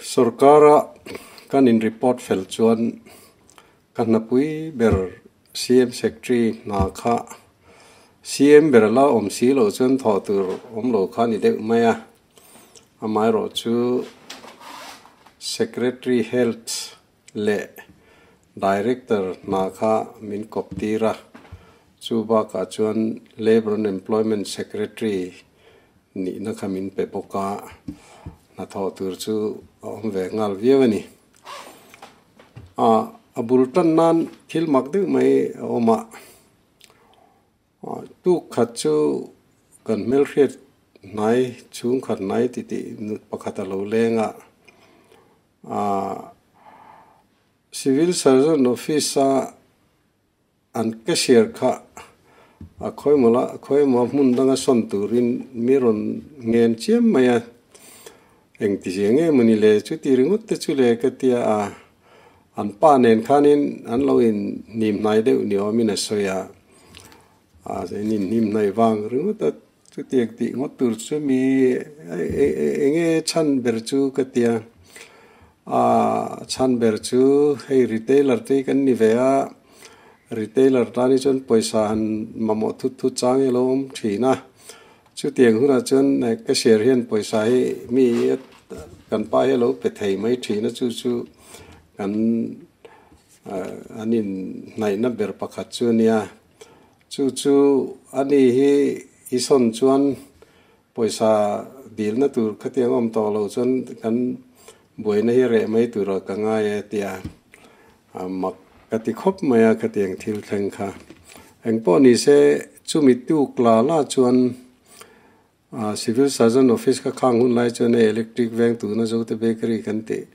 Sorkara kan in report fel chuan ka hnapui ber CM Secretary hna kha CM ber la awm si loh chuan thawh tur awm lo kha a ni deuh mai a, amaherawhchu Secretary Health leh Director hna kha min kawp tir a, chu bakah chuan Labour and Employment Secretary nihna kha min pe bawk a, hnathawh tur chu a awm ve nghal viau a ni. A bul tan nan thil mak deuh mai a awm a, tuk khat chu kan hmelhriat hnai chhungkhat hnai titih pakhat a lo leng a, Civil Surgeon Office a an cashier kha a khawimaw la khawimaw hmun danga sawn turin mi rawn ngen chiam mai a, engti zia nge mawni le chuti ringawt te chu le ka tia a, an pa nen khanin an lo in hnim hnai deuh ni awmin a sawi a, a in hnim hnai vang ringawt a chutiang tih ngawt tur chu mi enge chhan ber chu ka tia a chhan ber chu hei retailer te hi kan ni ve a retailer tan hi chuan pawisa han mamawh thut thut chang hi a lo awm thin a chutiang hunah chuan cashier hian pawisa hi mi kan pa hi a lo pe thei mai thin a chu chu kan an inhnaihna ber pakhat chu a nia. Chu chu a ni hi i sawn chuan pawisa dilna tur khatiang awm tawh lo chuan kan buaina hi reh mai turah ka ngai e tia mak ka ti khawp mai a khatiang thil thleng kha. Engpawh ni se chumi tuk la la chuan Civil Surgeon Office ka khang hun lai chuan hei electric veng tuna Zote Bakery kan tih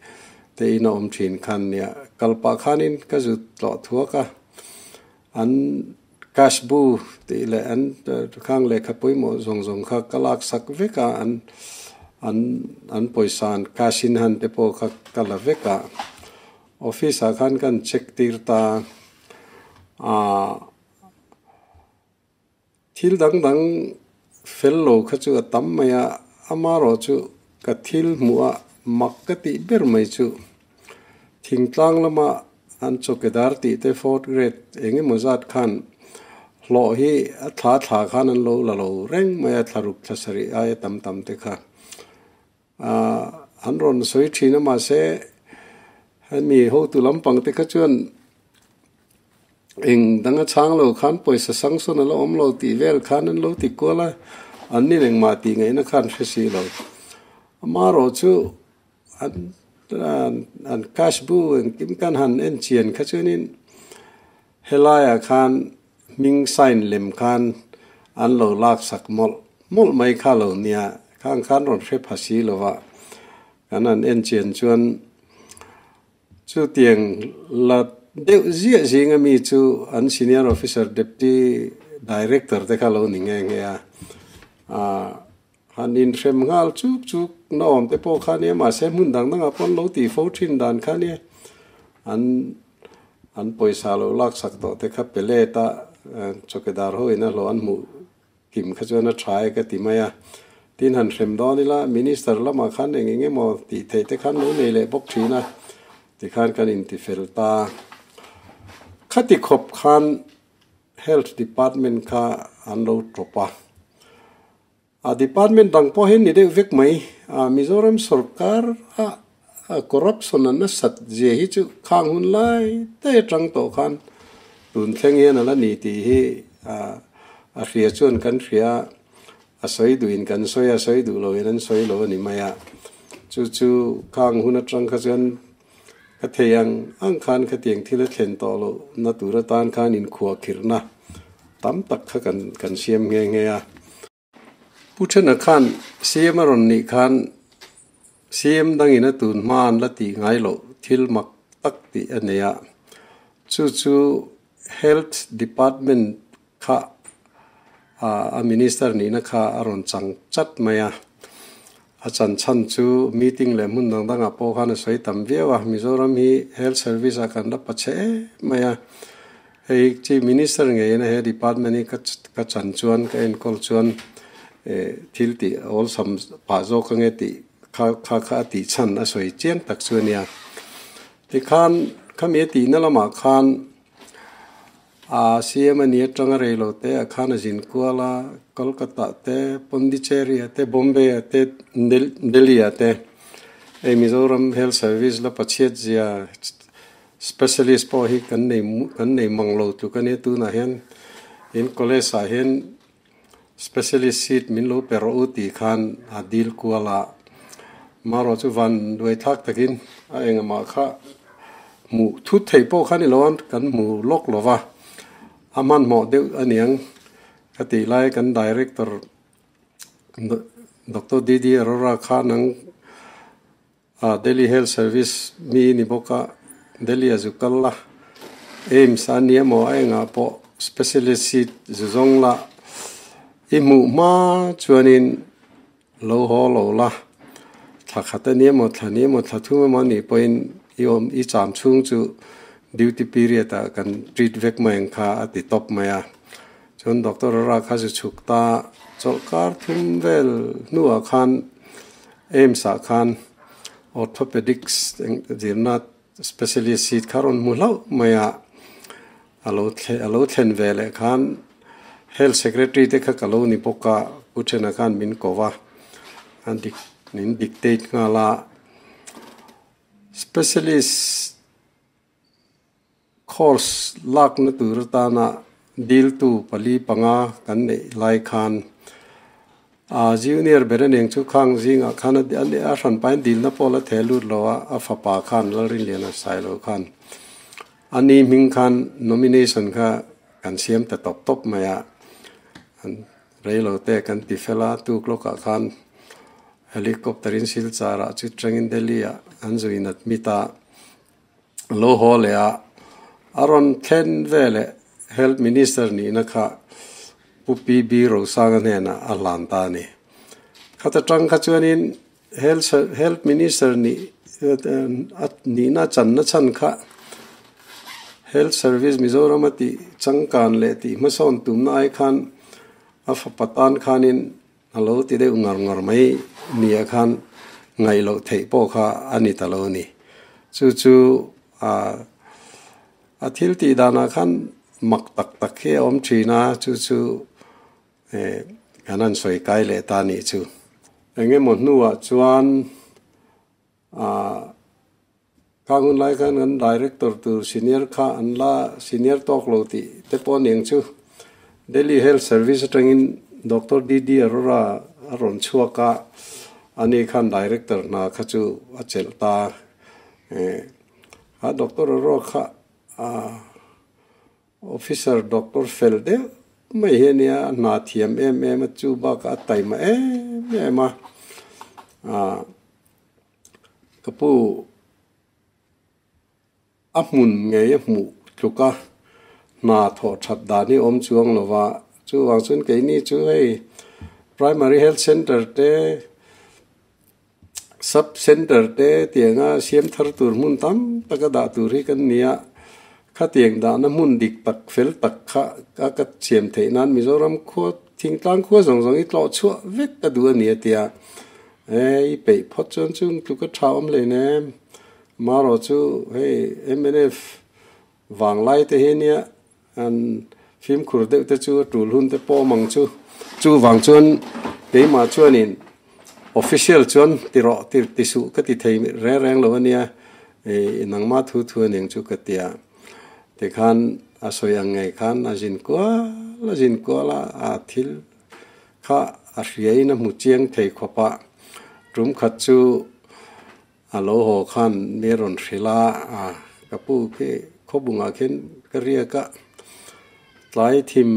te in a awm thin khan nia kal pah khanin ka zut tlawh thuak a, an cash bu tih leh an khang lehkha pawimawh zawng zawng kha ka lak sak vek a, an an an pawisa an cash in han te pawh kha ka la vek a, office ah khan kan check tir ta a. Thil dang dang fel lo kha chu a tam mai a, amarawh chu ka thil hmuh a mak ka tih ber mai chu thingtlang lama an chawkedar tih te fourth grade eng emaw zat khan hlawh hi a thla thla khan an lo la lo reng mai a, thlaruk thla sarih aia tam tam te kha an rawn sawi thin a mahse hemi hotu lampang te kha chuan Eng danga chhang lo khan pawisa sanction a la awm lo tih vel khan an lo ti kual a, an nin engmah tih ngaihna khan hre si lo. Amaherawh chu an an cash bu engkim khan han en chian kha chuanin helaiah khan hming sign lem khan an lo lak sak mawlh mawlh mai kha lo nia, khang khan rawn hre pha si lo va, kan han en chian chuan Chutiang la deuh ziah zinga mi chu an senior officer deputy director te kha lo ni nghe nghe a. Han inhrem nghal chuk chuk na awm te pawh kha nia mahse hmun dang dangah pawh an lo tih fo thin dan kha nia. An an pawisa lo laksak tawh te kha pe let a, chawkedar ho in a hlawh an hmuh Kim kha chuan a tha e ka ti mai a, tin han hrem dawn ila Minister lamah khan eng eng emaw tih theih te khan lo nei leh bawk thin a, tikhan kan inti fel ta. Khati khawp khan Health Department kha an lo tawp a, a department dang pawh hi ni deuh vek mai, Mizoram sorkar a corruption a nasat zia hi chu khang hun lai daih atang tawh khan tun thleng hian a la ni tih hi a hria chuan kan hria a, a sawi duhin kan sawi a, sawi duh loin an sawi lo a ni mai a, chu chu khang hun atang kha chuan ka thei ang ang khan khatiang thil a thlen tawh loh na tur atan khan inkhuahkhirhna tam tak kha kan kan siam nghe nghe a. Pu Thena khan CM a rawn nih khan CM dangin a tun hma an la tih ngai loh thil mak tak tih a nei a, chu chu Health Department kha a Minister nihna kha a rawn chang chat mai a, a chan chhan chu meeting leh hmun dang dangah pawh khan a sawi tam viau a, Mizoram hi Health Service ah kan la pa chhe em mai a. Hei Chief Minister ngeiin a he department hi ka chan chuan ka enkawl chuan thil tih awlsam pah zawk ange tih Kha kha kha a tih chhan a sawi chiang tak chu a nia. Tikhan khami a tihna lamah khan a CM a ni atanga rei lo te ah khan a zin kual a, Kolkata te, Pondicherry ah te, Bombay ah te, Delhi ah te hei Mizoram Health Service la pachhiat zia specialist pawh hi kan nei kan nei mang lo tluk a nia tunah hian in college ah hian Specialist seat min lo pe rawh u tih khan a dil kual a, marawh chu van duaithlak takin a engmah kha hmuh thut theih pawh kha ni lo a, kan hmu lawk lo va, a hmanhmawh deuh a niang ka tih lai kan Director Doctor DD Arora kha nang A Delhi Health Service mi ni bawk a, Delhi a zu kal la, AIIMS a nia maw a engah pawh specialist seat zu zawng la, i hmuh hma chuanin lo haw lo la, thla khat a nia maw, thla nia maw, thla thum emaw a nih pawhin i awm i cham chhung chu duty period ah kan treat vek mai ang kha a ti tawp mai a. Chuan Doctor Rara kha zu chhuk ta chawlhkar thum vel hnuah khan AIIMS ah khan Orthopedics zirna specialist seat kha rawn hmu hlauh mai a, a lo a lo thlen ve leh khan Health Secretary te kha ka lo ni bawk a, Pu Thena khan min ko va, a dik min dictate nghal a, Specialist Course lakna tur atana diltu pali panga kan neih lai khan a junior ber a neng chu khang zingah khan a hran pain dilna pawh la theh lut lo a, a fapa khan Lalrinliana Sailo khan a ni hming khan nomination kha kan siam ta tawp tawp mai a, reilo te kan ti fel a, tuk lawkah khan helicopter in Silchar ah chu tangin Delhi ah an zuin admit a. Lo haw leh a, a rawn thlen veleh Health Minister nihna kha Pu PB Rosanga hnenah a hlan ta a ni. Khata tang kha chuanin Health Health Minister nih a nihna channa chhan kha Health Service Mizoram a tih changkan leh tih hmasawn tumna ai khan a fapa tan khanin a lo ti deuh ngar ngar mai nia khan ngaih loh theih pawh kha a ni ta lo a ni. Chu chu a thil tih danah khan mak tak tak hi a awm thin a, chu chu kan han sawi kai leh ta nih chu. Eng emaw hnuah chuan Khang hun lai khan kan director tur senior kha an la senior tawk lo tih te pawh aniang chu Delhi Health Service atangin Doctor DD Arora a rawn chhuak a, ani khan director hna kha chu a chelh ta a, Doctor Arora kha Officer Doctor fel deuh mai hi a nia, a hna thiam em em a, chu bakah a taima em em a. Ka pu a hmun ngei a hmuh tluk a, hna thawh that dan hi awm chuang lo va, chuvang chuan keini chu hei Primary Health Centre te, Sub Centre te tianga siam thar tur hmun tam taka dah tur hi kan ni a, khatiang dahna hmun dik tak fel tak kha a ka siam theih nan Mizoram khua thingtlang khua zawng zawng hi tlawh chhuah vek ka duh a ni a tia. E, i peih phawt chuan chung tluk a tha awm hlei nem. Marawh chu hei mnf vanglai te hi nia an fimkhur deuh te chu a tul hun te pawh awm ang chu. Chuvang chuan keimah chuanin official chuan ti rawh ti ti suh ka ti thei reng reng lo a nia, e nangmah thu thu a ning chu ka ti a. Tikhan a sawi ang ngei khan a zin kual a zin kual a, a thil Kha a hriain a hmu chiang thei khawp a, tum khat chu a lo haw khan mi rawn hrilh a, a ka pu khi khawbungah khian ka riak a, tlai thim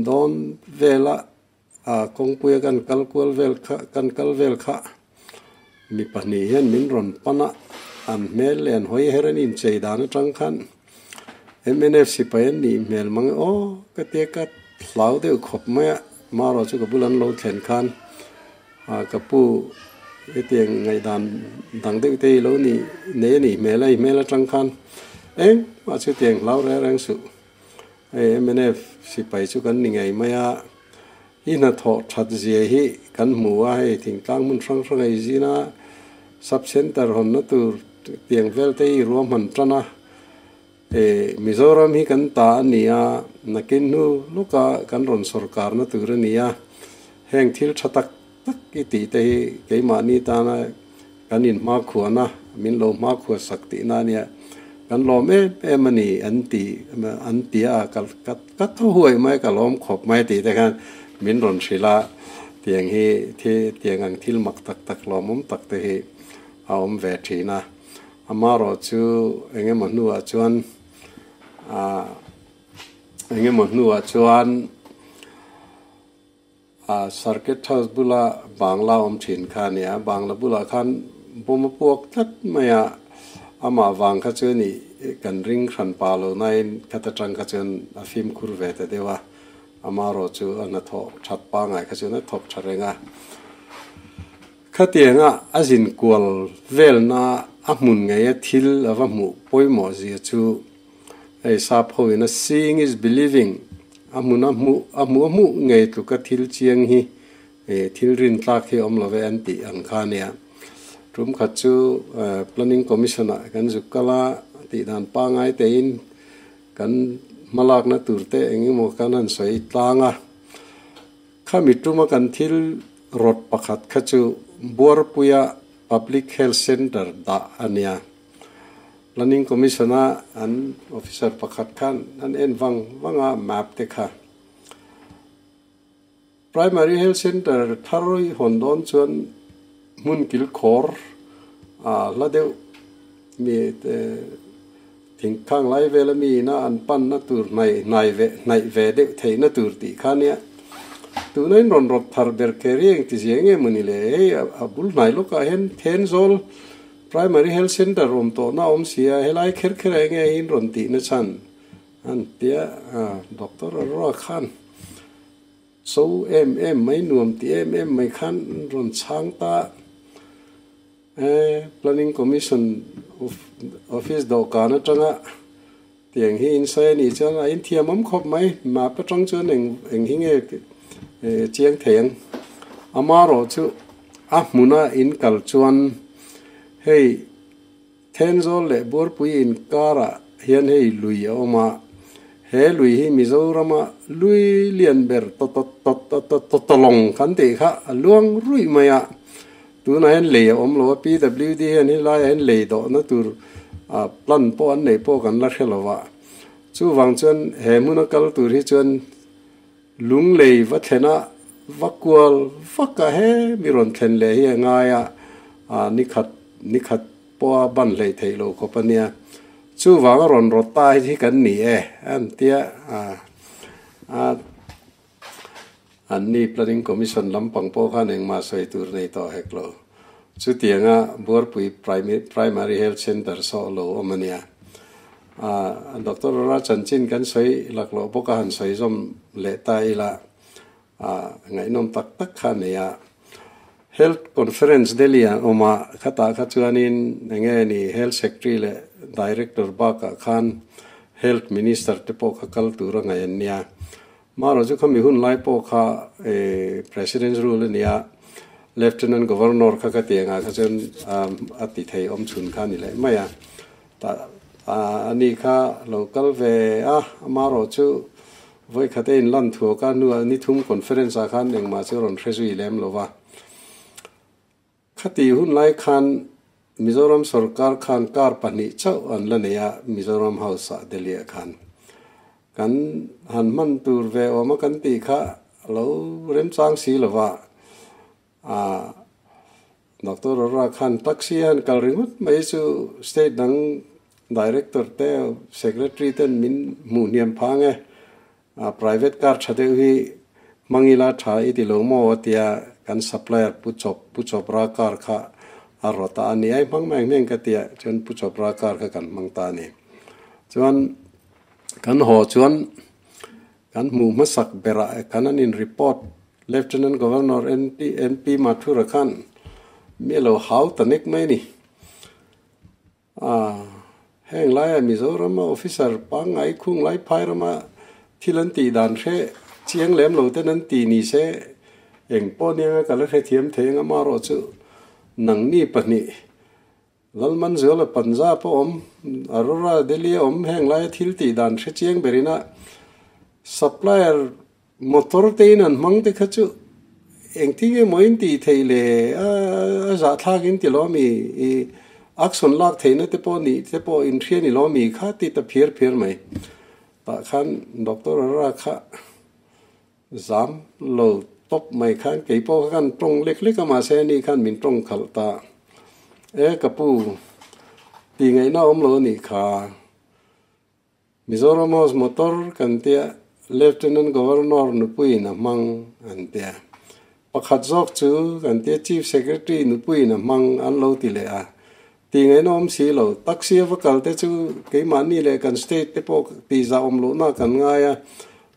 dawn vela a kawngpuia kan kal kual vel kha kan kal vel kha mi pahnih hian min rawn pan a, an hmel leh an hawi her an inchei dan atang khan mnf sipai an nih hmel mang e aw ka tia ka hlau deuh khawp mai a, marawh chu ka bul an lo thlen khan ah ka pu hetiang ngaihdan dang deuh te hi lo nih nei a nih hmel a i hmel atang khan engmah chu tiang hlau reng reng suh hei mnf sipai chu kan ni ngei mai a i hnathawh that zia hi kan hmu a hei thingtlang hmun hrang hrang a i zin a. Sub Centre hawnna tur tiang vel te hi ruahman tan a, e Mizoram hi kan ta a ni a, nakin hnu lawka kan rawn sawrkarna tur a ni a, heng thil tha tak tak i tih te hi keimahni tana kan inhmakhuana min lo hmakhua sak tihna a nia, kan lawm em em a ni an ti an ti a, ka ka thaw huai mai ka lawm khawp mai tih te khan min rawn hrilh a, tiang hi thi tiang ang thil mak tak tak lawmawm tak te hi a awm ve thin a, amarawh chu engemaw hnuah chuan ah engemaw hnuah chuan. A Circuit House bula Bangla awm thin kha a nia, Bangla bulah khan bawm a puak tlat mai a, amah vang kha chuan ih kan ring hran pah lo nain khat atang kha chuan a fimkhur ve ta deuh a, amarawh chu a hnathawh that pangai kha chuan a thawk tha reng a. Khatianga a zin kual velna a hmun ngeia thil a va hmuh pawimawh zia chu hei sap hoin a seeing is believing a hmun a hmuh a hmuh a hmuh ngei tluka thil chiang hi thil rin tlak hi awm lo ve an tih ang kha a nia. Tum khat chu Planning Commission ah kan zuk kal a, tih dan pangai tein kan hmalakna tur te eng emaw kan han sawi tlang a. Khami tuma kan thil rawt pakhat kha chu Buarpuia Public Health Centre dah a nia. Planning Commission-a an officer pakhat khan an en vang vang a map te kha. Primary Health Centre thar i hawn dawn chuan hmun kilkhawr a hla deuh mi te Thingkhang lai vela mi ina an panna tur hnaih hnai ve hnaih ve deuh theihna tur tih kha nia. Tuna in rawn rawt thar ber ke riang ti zia nge mawni le? Hei a bul hnai lawkah hian Thenzawl Primary Health Centre awm tawhna a awm si a, helai kher kher ah enge in rawn tihna chhan an tia Doctor Arora khan cho em em mai nuam ti em em mai khan an rawn chhang ta. He Planning Commission Office dawhkan atanga tiang hi in sawi a nih chuan a inthiam awm khawp mai. Map atang chuan eng eng hi nge chiang thei ang. Amarawh chu a hmuna in kal chuan hei Thenzawl leh Buarpui inkarah hian hei lui a awm a. He lui hi Mizorama lui lian ber tawtawtawtawtawlawng kan tih kha a luang ruih mai a. Tunah hian lei a awm lo a, PWD hian helaiah hian lei dawhna tur plan pawh an neih pawh kan la hre lo va. Chuvang chuan he hmuna kal tur hi chuan lunglei va thlena va kual vak a he mi rawn thlen leh hi a ngai a, nikhat nikhat pawha ban hleih theih loh khawp a nia. Chuvang a rawn rawt ta hi kan ni e an tia a. Anni Planning Commission lampang pawh khan engmah sawi tur nei tawh hek lo. Chutianga Buarpui Primary Health Centre sawh lo awm a nia. A Doctor Rara chanchin kan sawi lak loh bawk a han sawi zawm leh ta ila a ngaihnawm tak tak kha a nei a. Health Conference Delhi ah awm a, khatah kha chuanin enge ni Health Secretary leh Director bakah khan Health Minister te pawh kha kal tur a ngaih an nia. Marawh chu khami hun lai pawh kha President's rule a nia, Lieutenant Governor kha ka ti angah kha chuan a ti thei awm chhun kha a ni leh mai a. Tah a ni kha lo kal ve a, amarawh chu vawikhat a inlan thuak a, hnuah ni thum conference ah khan engmah chu a rawn hre zui lem lo va. Khati hun lai khan Mizoram sorkar khan kar pahnih chauh an la nei a, Mizoram House ah Delhi ah khan. Kan han hman tur ve awm a kan tih kha a lo remchang si lo va, ah Doctor Arora khan taxi a han kal ringawt mai chu state dang director te secretary ten min hmuh hniam phang e, A private car tha deuh hi hmang ila tha i ti lo maw a tia kan supplier Pu Chawp Pu Chawpra car kha a rawt a a ni ai hmang mai ang hmeng ka tia chuan Pu Chawpra car kha kan hmang ta a ni. Chuan kan haw chuan kan hmuh hmasak berah kan an in report Lieutenant Governor NP NP Mathura khan mi a lo hau ta nek mai a ni. A, heng laia Mizorama officer pangngai khung lai phai rama thil an tih dan hre chiang lem lo ten an ti ni se, eng pawh nia ka la hrethiam thei ang amarawh chu nangni pahnih Lalmanzuala Punjab a awm, Arora Delhi a awm heng laia thil tih dan hre chiang berin a supplier motor te in an hmang te kha chu engtin nge maw in tih theih le a zahthlak in ti lo mi i action lak theihna te pawh nih te pawh in hria ni lo mi kha ti ta phiar phiar mai. Tah khan Doctor Arora kha Zam lo tawp mai khan kei pawh kha kan tawng lek lek a mahse ani khan min tawng khalh ta e ka pu tih ngaihna awm lo anih kha. Mizoram House motor kan tia Lieutenant Governor nupuiin a hmang an tia. Pakhat zawk chu kan tia Chief Secretary nupuiin a hmang an lo ti leh a. Tih ngaihna awm si lo. Taxi a va kal te chu keimahni leh kan state te pawh tihzah awm lohna kan ngai a,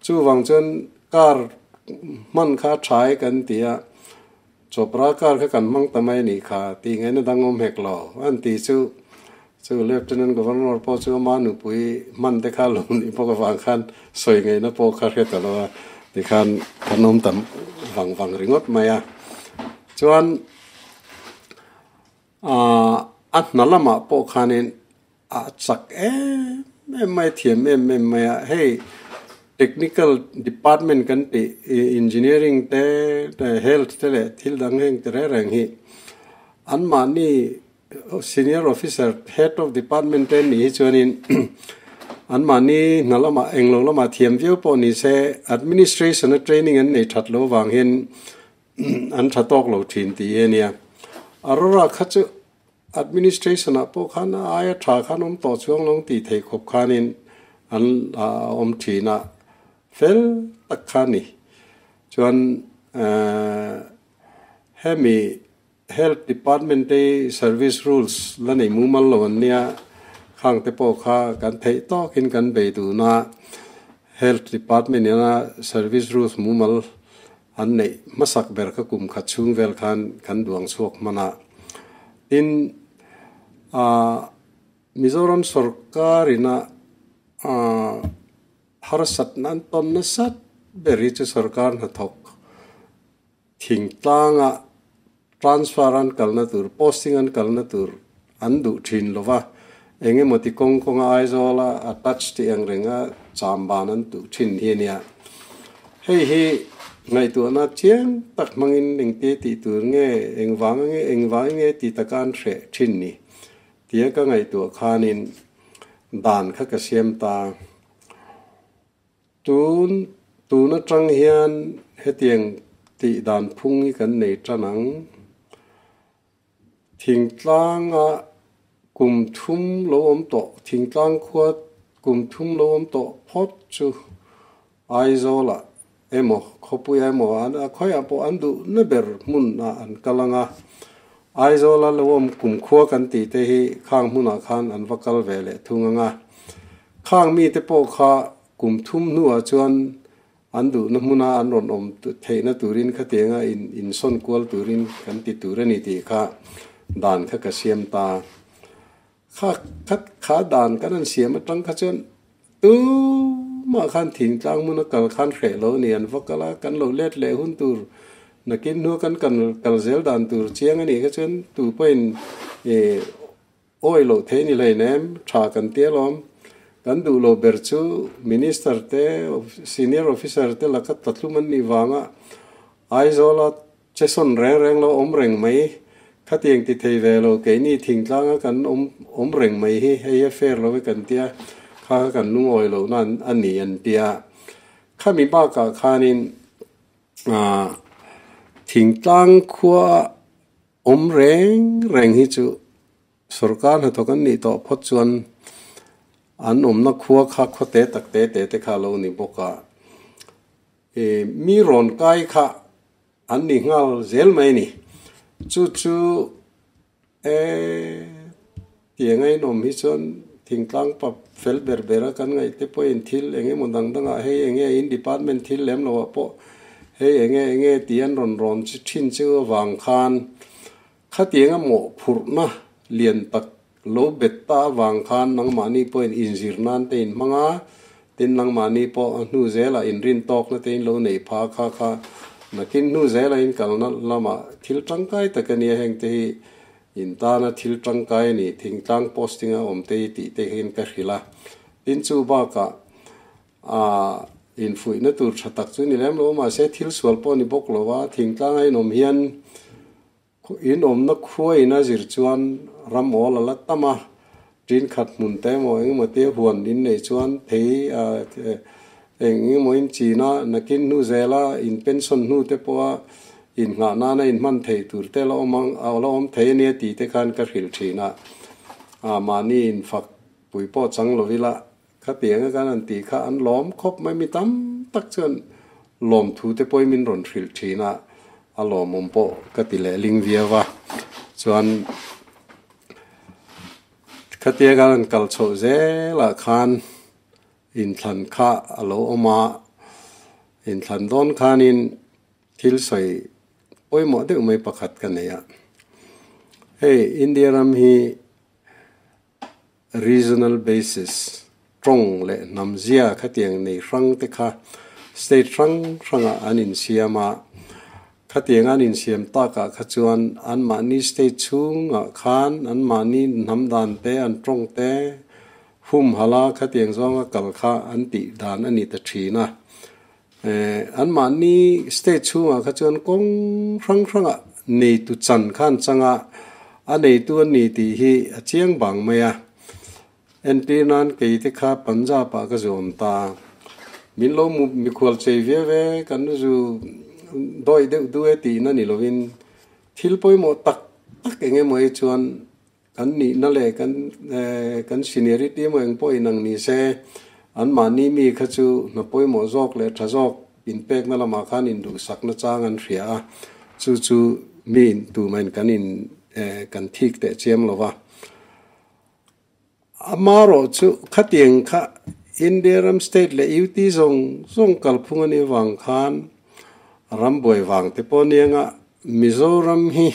chuvang chuan car hman kha a tha e kan ti a, Chopra car kha kan hmang ta mai a nih kha tih ngaihna dang awm hek lo an ti chu chu Lieutenant Governor pawh chu ama nupui hman te kha lo nih bawk avang khan sawi ngaihna pawh kha hre ta lo a, tikhan kan awm ta vang vang ringawt mai a. Chuan. A hna lamah pawh khanin a chak em em mai, thiam em em mai a. Hei technical department kan tih engineering te, health te leh thil dang heng te reng reng hi anmahni senior officer head of department te an nih hi chuanin anmahni hna lamah englo lamah thiam viau pawh ni se administration a training an nei that loh avang hian An tha tawk lo thin tih hi a nia. Aurora kha chu administration ah pawh khan a aia tha khan awm tawh chuang lo tih theih khawp khanin an awm thin a, fel tak kha a ni. Chuan hemi Health Department te service rules la nei mumal lo an nia, khang te pawh kha kan theih tawkin kan bei dun a, Health Department ina service rules mumal An neih hmasak ber kha kum khat chhung vel khan kan duang chhuak hman a. Tin, aah Mizoram sorkar ina aah harsatna an tawn nasat ber hi chu sorkar hnathawk thingtlanga transfer an kalna tur, posting an kalna tur an duh thin lo va, eng emaw ti kawng kawnga Aizawla attach tih ang renga cham ban an duh thin hi a nia. Hei hi ngaihtuahna chiang tak hmangin engte tih tur nge, engvanga nge, engvangin nge ti taka an hreh thin ni tia ka ngaihtuah khanin dan kha ka siam ta. Tun tun atang hian hetiang tih dan phung hi kan nei tan ang. Thingtlanga kum thum lo awm tawh, thingtlang khua kum thum lo awm tawh phawt chu Aizawlah emaw khawpuiah emaw an a khawiah pawh an duhna ber hmunah an kal ang a. Aizawla lo awm kum khua kan tih te hi khang hmunah khan an va kal ve leh thung ang a. Khang mite pawh kha kum thum hnuah chuan An duhna hmuna an rawn awm theihna turin khatianga in insawn kual turin kan ti tur a ni tih kha dan kha ka siam ta. Kha khat kha dan kan han siam atang kha chuan tumah khan thingtlang hmuna kal khan hreh lo a ni. An va kal a, kan lo let leh hun tur nakin hnua kan kal zel dan tur chiang a nih kha chuan tu pawhin ih Awi loh thei ni hleinem, tha kan ti alawm. Kan duh lo ber chu Minister te, Senior Officer te laka tlatlum an nih vanga Aizawla chesawn reng reng lo awm reng mai, khatiang ti thei ve lo keini thingtlanga kan awm awm reng mai hi hei a fair lo e kan tia, kha kha kan lungawi lohna a ni an tia. Khami bakah khanin thingtlang khua Awm reng reng hi chu sorkar hnathawk an nih tawh phawt chuan an awmna khua kha khaw te tak te te te kha a lo ni bawk a. Ih mi rawn kai kha an ni nghal zel mai a ni. Chu chu e tiang a inawm hi chuan thingtlang pa fel ber ber a kan ngaih te pawhin thil eng emaw dang dangah hei eng nge in department thil lem loh ah pawh hei eng nge eng nge tih an rawn rawn chi thin chu avang khan khatiang a mawhphurhna lian tak lo bet ta avang khan nangmahni pawhin inzir nan te in hmang a, tin nangmahni pawh a hnu zelah inrin tawkna te in lo nei pha kha kha nakin hnu zela in kalna lamah thil tangkai tak a nia heng te hi. In tana thil tangkai a ni, thingtlang posting a awm te hi tih te hian ka hrilh a. Tin chu bakah a infuihna tur tha tak chu ni lem lo mahse thil sual pawh ni bawk lo a, thingtlang a inawm hian inawmna khua ina zir chuan ram awl a la tam a, tin khat hmun te emaw engemaw te huan in neih chuan thei eng engemaw in china nakin hnu zela in pension hnu te pawha inngah nana inhman theih tur te la awm ang a la awm thei a nia tih te khan ka hrilh thin a, mahni infak pui pawh chang lo ila Khatiang a kan han tih kha an lawm khawp mai, mi tam tak chuan lawmthu te pawhin min rawn hrilh thin a, a lawmawm pawh ka ti leh ling viau a. Chuan khatia kan han kal chhoh zelah khan inthlan kha a lo awm a, inthlan dawn khanin thil sawi pawimawh deuh mai pakhat ka nei a. Hei India ram hi Regional basis, tawng leh hnam zia khatiang nei hrang te kha state hrang hrangah an insiam a, khatiang an insiam takah kha chuan anmahni state chhungah khan anmahni hnam dan te, an tawng te humhalh a khatiang zawnga kal kha an tih dan a ni ta thin a. Anmahni state chhungah kha chuan kawng hrang hrangah neitu chan khan chang a, a neitu a ni tih hi a chiang bang mai a. Entir nan kei te kha Punjab ah ka zuam ta. Min lo mikhual chei ve ve kan zu dawi deuh duh e tihna ni lovin thil pawimawh tak tak eng emaw hi chuan Kan nihna leh kan kan seniority emaw eng pawh inang ni se, anmahni mi kha chu hna pawimawh zawk leh tha zawk inpekna lamah khan induhsakna chang an hria a, chu chu mi tumahin kan in kan thik teh chiam lo va. Amarawh chu khatiang kha India ram state leh UT zawng zawng kalphung a nih avang khan rambuai vang te pawh anianga Mizoram hi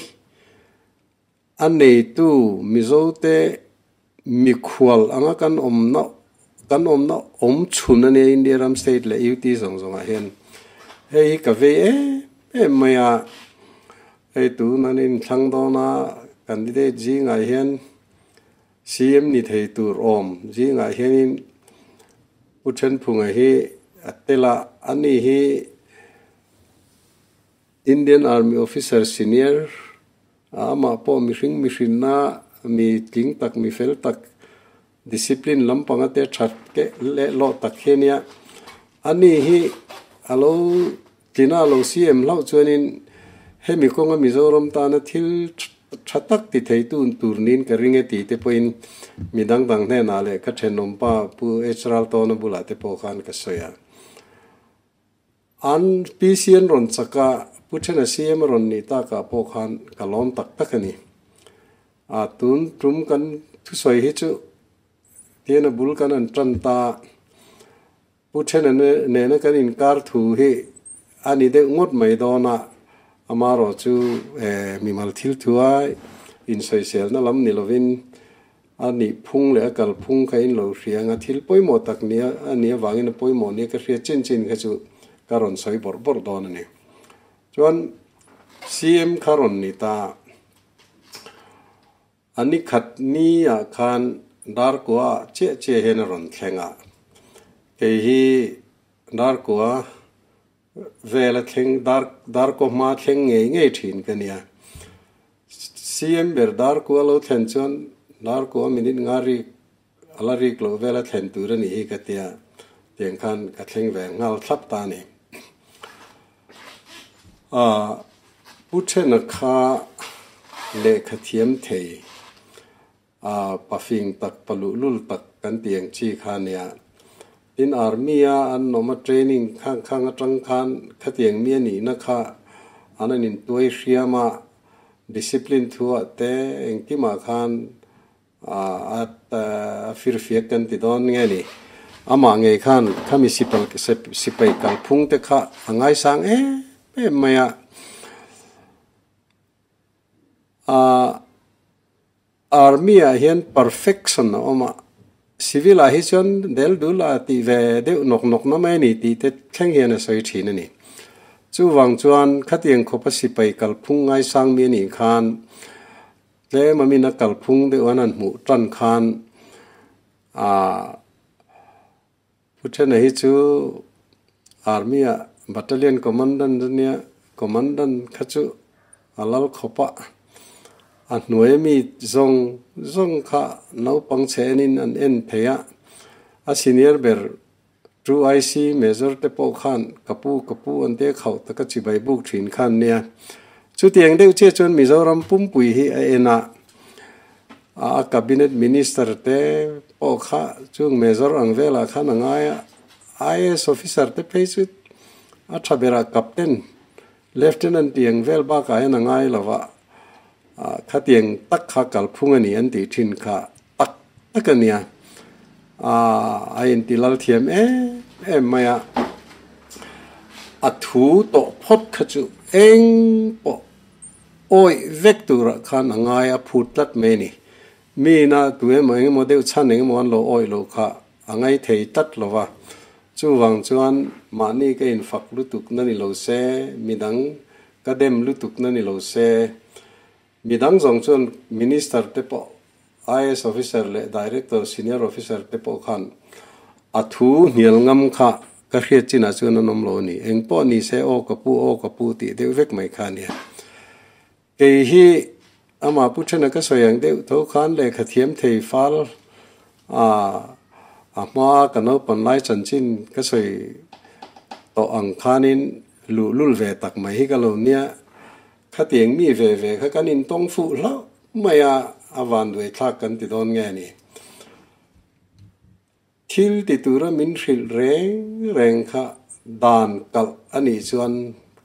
A neitu Mizote mikhual anga kan awmna kan awmna awm chhun a nia India ram state leh UT zawng zawngah hian hei hi ka vei em em mai a, hei tun an inthlang dawn a candidate zingah hian CM ni thei tur awm zingah hianin Pu Thenphunga hi a tel a, ani hi Indian Army Officer Senior a amah pawh mihring mihrinna mi tling tak mi fel tak discipline lampanga te that keh leh lawh tak hi a nia. Ani hi a lo tlina a lo CM hlauh chuanin hemi kawnga Mizoram tana thil tha tak ti theitu tur niin ka ring e tih te pawhin mi dang dang hnenah leh ka thenawmpa Pu H Raltawna bulah te pawh khan ka sawi a. An PC an rawn chak a, Pu Thena CM a rawn nih takah pawh khan ka lawm tak tak a ni. A tun tum kan thusawi hi chu tian a bul kan han tan ta. Pu Thena nena kan inkar thu hi a ni deuh ngawt mai dawn a, amarawh chu mimal thil thua insawiselna lam ni lovin A nih phung leh a kal phung kha in lo hria anga thil pawimawh tak nia a nih avangin a pawimawh nia ka hria chin chin kha chu ka rawn sawi bawrh bawrh dawn a ni. Chuan CM kha rawn ni ta a ni khat ni ah khan Darkua ah chiah chiah hian a rawn thleng a, kei hi Darkua Vela thleng dar Darkaw hma thleng ngei ngei thin ka nia. CM ber Darkua lo thlen chuan Darkua minute nga rik a la rik loh vela thlen tur a nih hi ka tia tiang khan ka thleng ve nghal thlap ta a ni. Aaa Pu Thena kha lehkha thiam thei A pafing tak paluhlul tak kan ti ang chi kha nia. Tin army a an awm a training khang khang atang khan khatiang mi a nihna kha an an intuai hriam a, discipline thu ah te engkimah khan a a firfiak kan ti dawn nge ni. Amah ngei khan khami sipai kalphung te kha a ngaisang em em mai a. A Army ah hian perfection a awm a, civil ah hi chuan del dul a tih ve deuh nawk nawk na mai a ni tih te thleng hian a sawi thin a ni. Chuvang chuan khatiang khawpa sipai kalphung ngaisang mi a nih khan Tlem a min a kalphung deuh an han hmuh tan khan ah Pu Thena hi chu Army ah Battalion Commandant a nia, Commandant kha chu a lal khawp a, a hnuai ami zawng zawng kha naupang chhe enin an en thei a, a senior ber 2IC Major te pawh khan ka pu ka pu an te khauh taka chibai buk thin kha an nia. Chutiang deuh chiah chuan Mizoram pumpui hi a en a, a Cabinet Minister te pawh kha chung Major ang velah khan a ngai a, IAS Officer te phei chu a tha berah Captain, Lieutenant tih ang vel bakah hian a ngai lo va, khatiang tak kha kalphung a ni an tih thin kha tak tak a nia. A inti lal thiam em em mai a, a thu tawh phawt kha chu eng pawh awih vek turah khan a ngai a phut tlat mai a ni. Miina tu emaw eng emaw deuh chhan eng emaw an lo awih lo kha a ngai thei tlat lo va. Chuvang chuan mahni ka infak lutuk na ni lo se, midang ka dem lutuk na ni lo se, midang zawng chuan Minister te pawh IAS Officer leh Director, Senior Officer te pawh khan a thu hnial ngam kha ka hriat chinah chuan an awm lo a ni. Eng pawh ni se aw ka pu, aw ka pu tih deuh vek mai kha a nia. Kei hi amah Pu Thena ka sawi ang deuh tho khan lehkha thiam thei fal a a hma ka naupan lai chanchin ka sawi tawh ang khanin luhlul ve tak mai hi ka lo nia. Khatiang mi ve ve kha kan intawng fuh hlauh mai a, a vanduai thlak kan ti dawn nge ni? Thil ti tura min hrilh reng reng kha dan kalh a nih chuan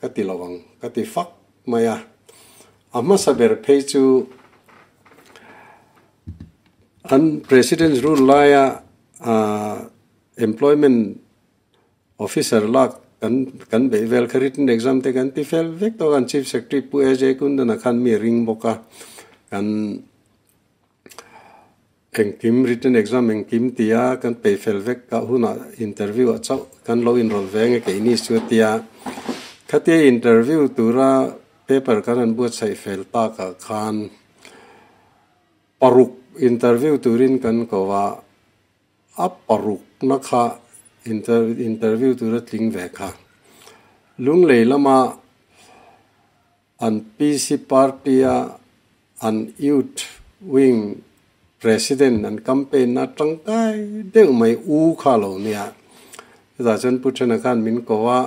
ka ti lo ang, ka ti fak mai a. A hmasa ber phei chu an President's rule laia Employment Officer lak kan kan beih vel kha written exam te kan ti fel vek tawh a, kan Chief Secretary Pu AJ Kundana khan mi ring bawk a, kan engkim written exam engkim tia kan pei fel vek kah hunah interview ah chauh kan lo inrawlh ve nge keini chu a tia. Khatia interview tura paper kan han buatsaih fel takah khan paruk interview turin kan ko a, A parukna kha interview tur a tling ve kha. Lunglei lama an PC party-a an Youth Wing President an campaign-na tangkai deuh mai u kha a lo nia. Chutah chuan Pu Thena khan min ko a,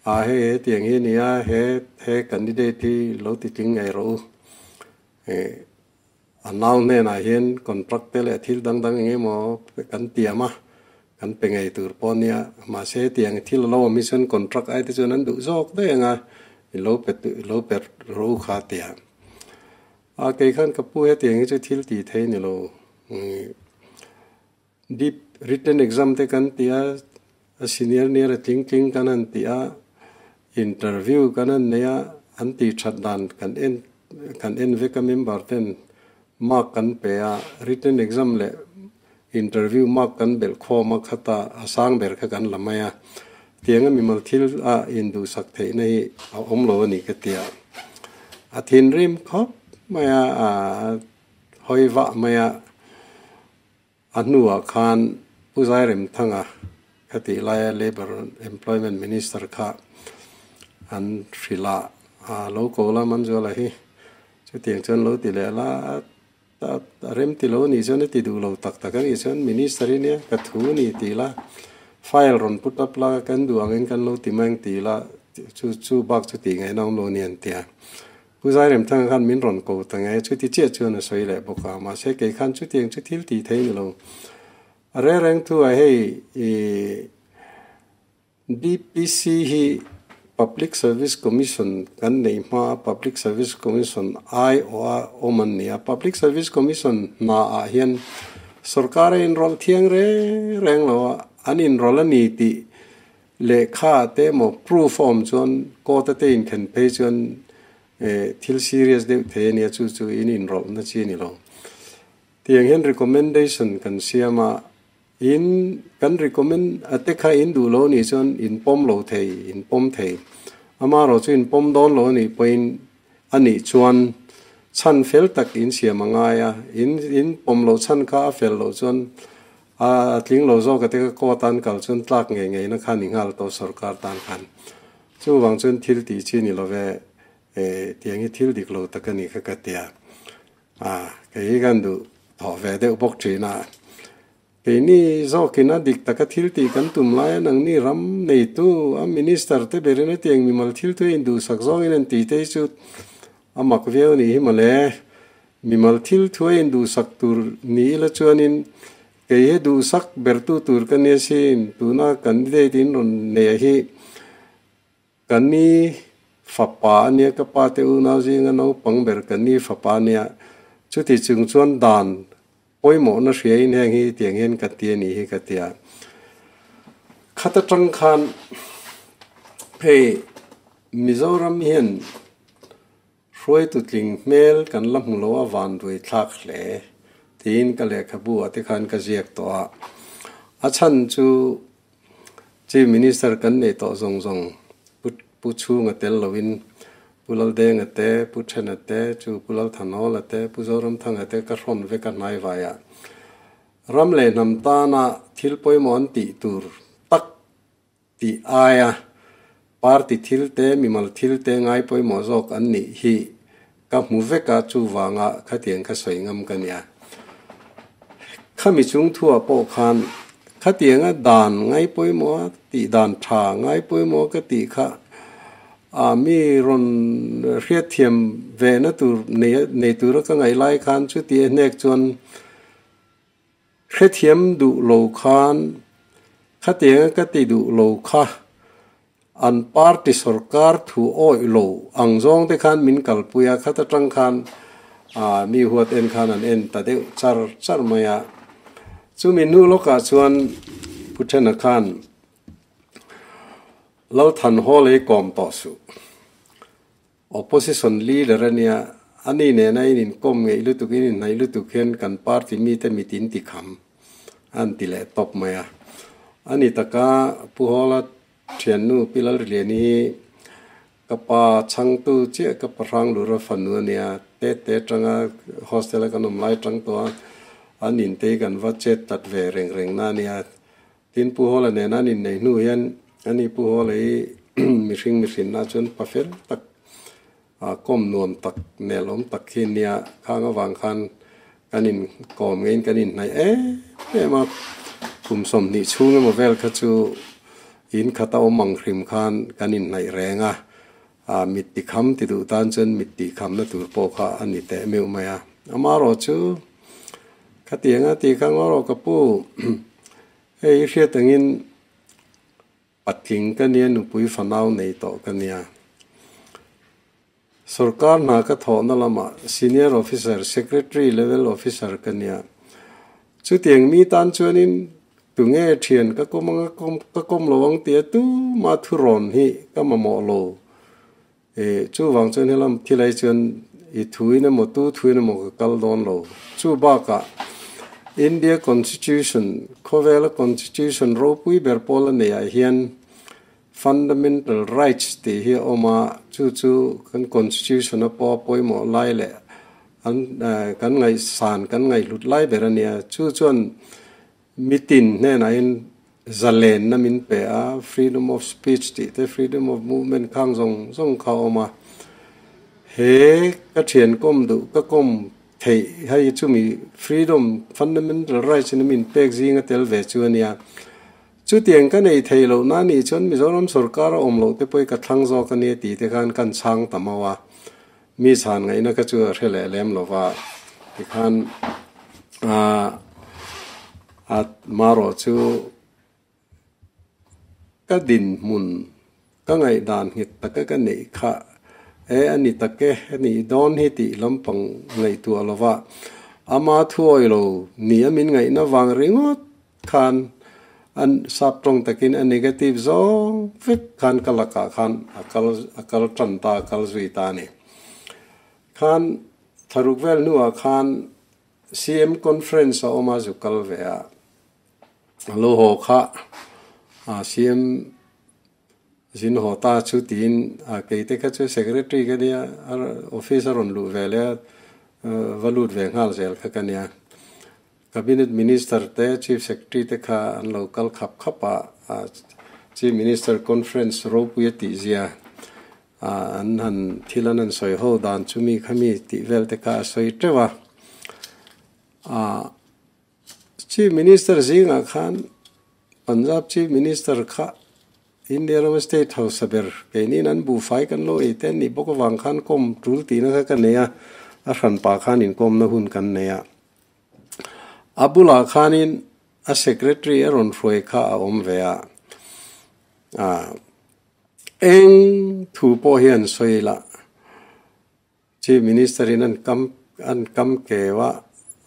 a hei hetiang hi a nia, he he candidate hi lo ti tling ngei rawh u. A nau hnenah hian contract te leh thil dang dang eng emaw kan tiam a, kan pe ngei tur pawh a nia. Mahse hetiang thil a lo awm hi chuan contract ai te chuan an duh zawk daih ang a, i lo pe i lo pe ro kha a ti a. A kei khan ka pu hetiang hi chu thil tih theih a ni lo. Deep written exam te kan ti a, a senior nia a tling tling kan han ti a, interview kan han nei a, an tih that dan kan en kan en vek a member ten mark kan pe a, written exam leh interview mark kan belh khawm a khata a sang ber kha kan la mai a, tianga mimal thil a induhsak theihna hi a awm lo a ni ka ti a, a thinrim khawp mai a, a hawi vah mai a. A hnuah khan Pu Zairemthanga kha tih laia Labour Employment Minister kha an hrilh a, a lo ko la Manzuala hi chutiang chuan lo ti leh la, a rem ti lo anih chuan a ti duh lo tak tak anih chuan Minister hi nia ka thu a ni tih la, file rawn put up la kan duh angin kan lo ti mai ang tih la, chu chu bak chu tih ngaihna awm lo a ni an ti a. Pu Zairemthanga khan min rawn ko ta nge, chuti chiah chuan a sawi leh bawk a, mahse kei khan chutiang chu thil tih thei ni lo. A reng reng thu ah hei i DPC hi Public Service Commission kan neih hma a Public Service Commission aiawh a awm an ni a, Public Service Commission hna ah hian sorkar a inrawlh thiang reng reng lo a, an inrawlh a ni tih Lehkha te emaw proof a awm chuan court a te inkhen phei chuan thil serious deuh thei a nia chu chu in inrawlhna chi a ni lo. Tiang hian recommendation kan siam a, in kan recommend a te kha in duh lo a nih chuan in pawm lo thei, in pawm thei. Amaherawhchu in pawm dawn lo a nih pawhin a nih chuan Chhan fel tak in siam a ngai a, in in pawm loh chhan kha a fel loh chuan a tling lo zawk a te kha court an kal chuan tlak ngei ngei na kha ni nghal tawh sorkar tan khan. Chuvang chuan thil tih chi ni love e tiang hi thil dik lo tak a ni kha ka tia. A kei hi kan duh thawh ve deuh bawk thin a. Keini zawkin a dik taka thil tih kan tum lai a nangni ram neitu a minister te berin a tiang mimal thil thu a induhsak zawngin an tih te hi chu a mak viau a nih hi mawle. Mimal thil thu a induhsak tur ni ila chuanin kei he duhsak bertu tur ka nia sin tuna candidate in rawn nei hi Ka ni fapa a nia, ka pa te unau zinga naupang ber ka ni fapa a nia. Chuti chung chuan dan pawimawhna hriain heng hi tiang hian ka ti a nih hi ka ti a. Khat atang khan hei Mizoram hian hruaitu tling hmel kan la hmu lo a van duai thlak hle tiin ka lehkhabu ah te khan ka ziak tawh a. A chhan chu Chief Minister kan nei tawh zawng zawng Pu Pu Chhunga tel loin Pu Laldenga te, Pu Thena te, chu Pu Lalthanhawla te, Pu Zoramthanga te ka hrawn vek a hnaivaiah ram leh hnam tana thil pawimawh an tih tur tak tih aia party thil te, mimal thil te ngai pawimawh zawk an nih hi ka hmu vek a, chuvanga khatiang kha sawi ngam ka nia. Khami chung thuah pawh khan khatianga dan ngai pawimawh a tih dan tha ngai pawimawh ka tih kha a mi rawn hriatthiam vehna tur nei nei tura ka ngaih lai khan chuti a hnek chuan hrethiam duh lo khan khatianga ka ti duh lo kha An party sorkar thu awih lo ang zawng te khan min kalpui a, khat atang khan mi huat en khan an en ta deuh char char mai a. Chumi hnu lawkah chuan Pu Thena khan Lalthanhawl hi kawm tawh suh. Opposition leader a nia, ani nena in inkawm ngeih lutuk, in inhnaih lutuk hian kan party mite mit in ti kham an ti leh tawp mai a. Ani taka Pu Hawla thiannu Pi Lalriliani hi ka pa chhangtu chiah ka pa Hranglura fanu a nia, tete atanga hostel a kan awm lai atang tawh a, an intei kan va chet tat ve reng reng na a nia. Tin, Pu Hawla nena an inneih hnu hian ani Pu Hawla hi mihring mihrinna chuan pa fel tak, kawm nuam tak, nelawm tak hi nia khang avang khan kan inkawm ngeiin kan inhnaih em em a. Kum 20 chhung emaw vel kha chu in khata awm ang hrim khan kan inhnaih reng a, mit tikham ti duh tan chuan mit tihkhamna tur pawh kha a ni teh meuh mai a. Amaherawhchu Khatianga tih kha ngaw ka pu. Hei i hriat angin patling ka nia nupui fanau nei tawh ka nia. Sorkar hna ka thawhna lamah senior officer, secretary level officer ka nia. Chutiang mi tan chuanin tunge thian ka kawm anga ka kawm lo ang tia tuma thurawn hi ka mamawh lo. E, chuvang chuan helam thilai chuan i thuin emaw tu thuin emaw ka kal dawn lo. Chu bakah India Constitution, khawvela Constitution ropui ber pawl a neihah hian Fundamental Rights tih hi a awm a, chu chu kan Constitution a pawh a pawimawh lai leh an kan ngaihsan, kan ngaihhlut lai ber a nia. Chu chuan Mitin hnenah in zalenna min pe a, freedom of speech tih te, freedom of movement khang zawng zawng kha a awm a. He ka thian kawm duh, ka kawm theih hei chumi freedom, fundamental rights in a min pek zinga tel ve chu a nia. Chutiang ka nei thei loh na nih chuan Mizoram sorkar a awm loh te pawh hi ka thlang zawk a nia tih te khan kan chhang ta mau a. Mi chhan ngaihna kha chu a hre leh lem lo va, tikhan a marawh chu ka dinhmun ka ngaihdan nghet taka ka neih kha e a ni tak e, a nih dawn hi tih lampang ngaihtuah lo va, ama thuawi lo ni a min ngaihna vang ringawt khan an sap tawng takin a negative zawng vek khan ka lakah khan a kal a kal tan ta a kal zui ta a ni. Khan tharuk vel hnuah khan CM conference a awm a zu kal ve a, a lo haw kha a CM zin haw ta chu tiin a keite kha chu secretary ka nia a office a rawn luh ve leh a. va lut ve nghal zel kha ka nia. Cabinet Minister te Chief Secretary te kha an lo kal khap khap a, Chief Minister Conference ropui a tih zia an han thil an han sawi ho dan chu mi kha mi tih vel te kha a sawi teuh a. Chief Minister zingah khan Punjab Chief Minister kha India rama state hausa ber keiniin an buhfai kan lo ei te an nih bawk avang khan kawm tul tihna kha ka nei a, a hranpa khan inkawmna hun kan nei a. A bulah khanin a secretary a rawn hruai kha a awm ve a, eng thu pawh hi an sawi lah. Chief Minister in an kam an kam keu a,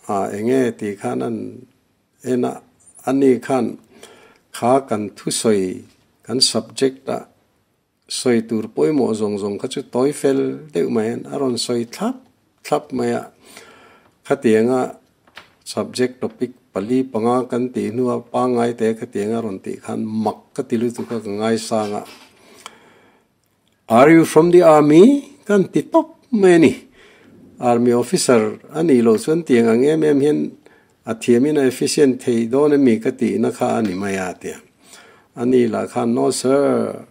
ah enge tih khan an en a, ani khan kha kan thusawi kan subject ah sawi tur pawimawh zawng zawng kha chu tawi fel deuh mai hian a rawn sawi thlap thlap mai a, khatianga subject topic pali panga kan tih hnua pangngai te khatianga rawn tih khan mak ka ti lutuk a ka ngaisang a. Are you from the army? Kan ti tawp mai a ni. Army officer a nih loh chuan tiang ang em em hian a thiamin a efficient thei dawn emi ka tihna kha a ni mai a tia. A ni lah khan No sir,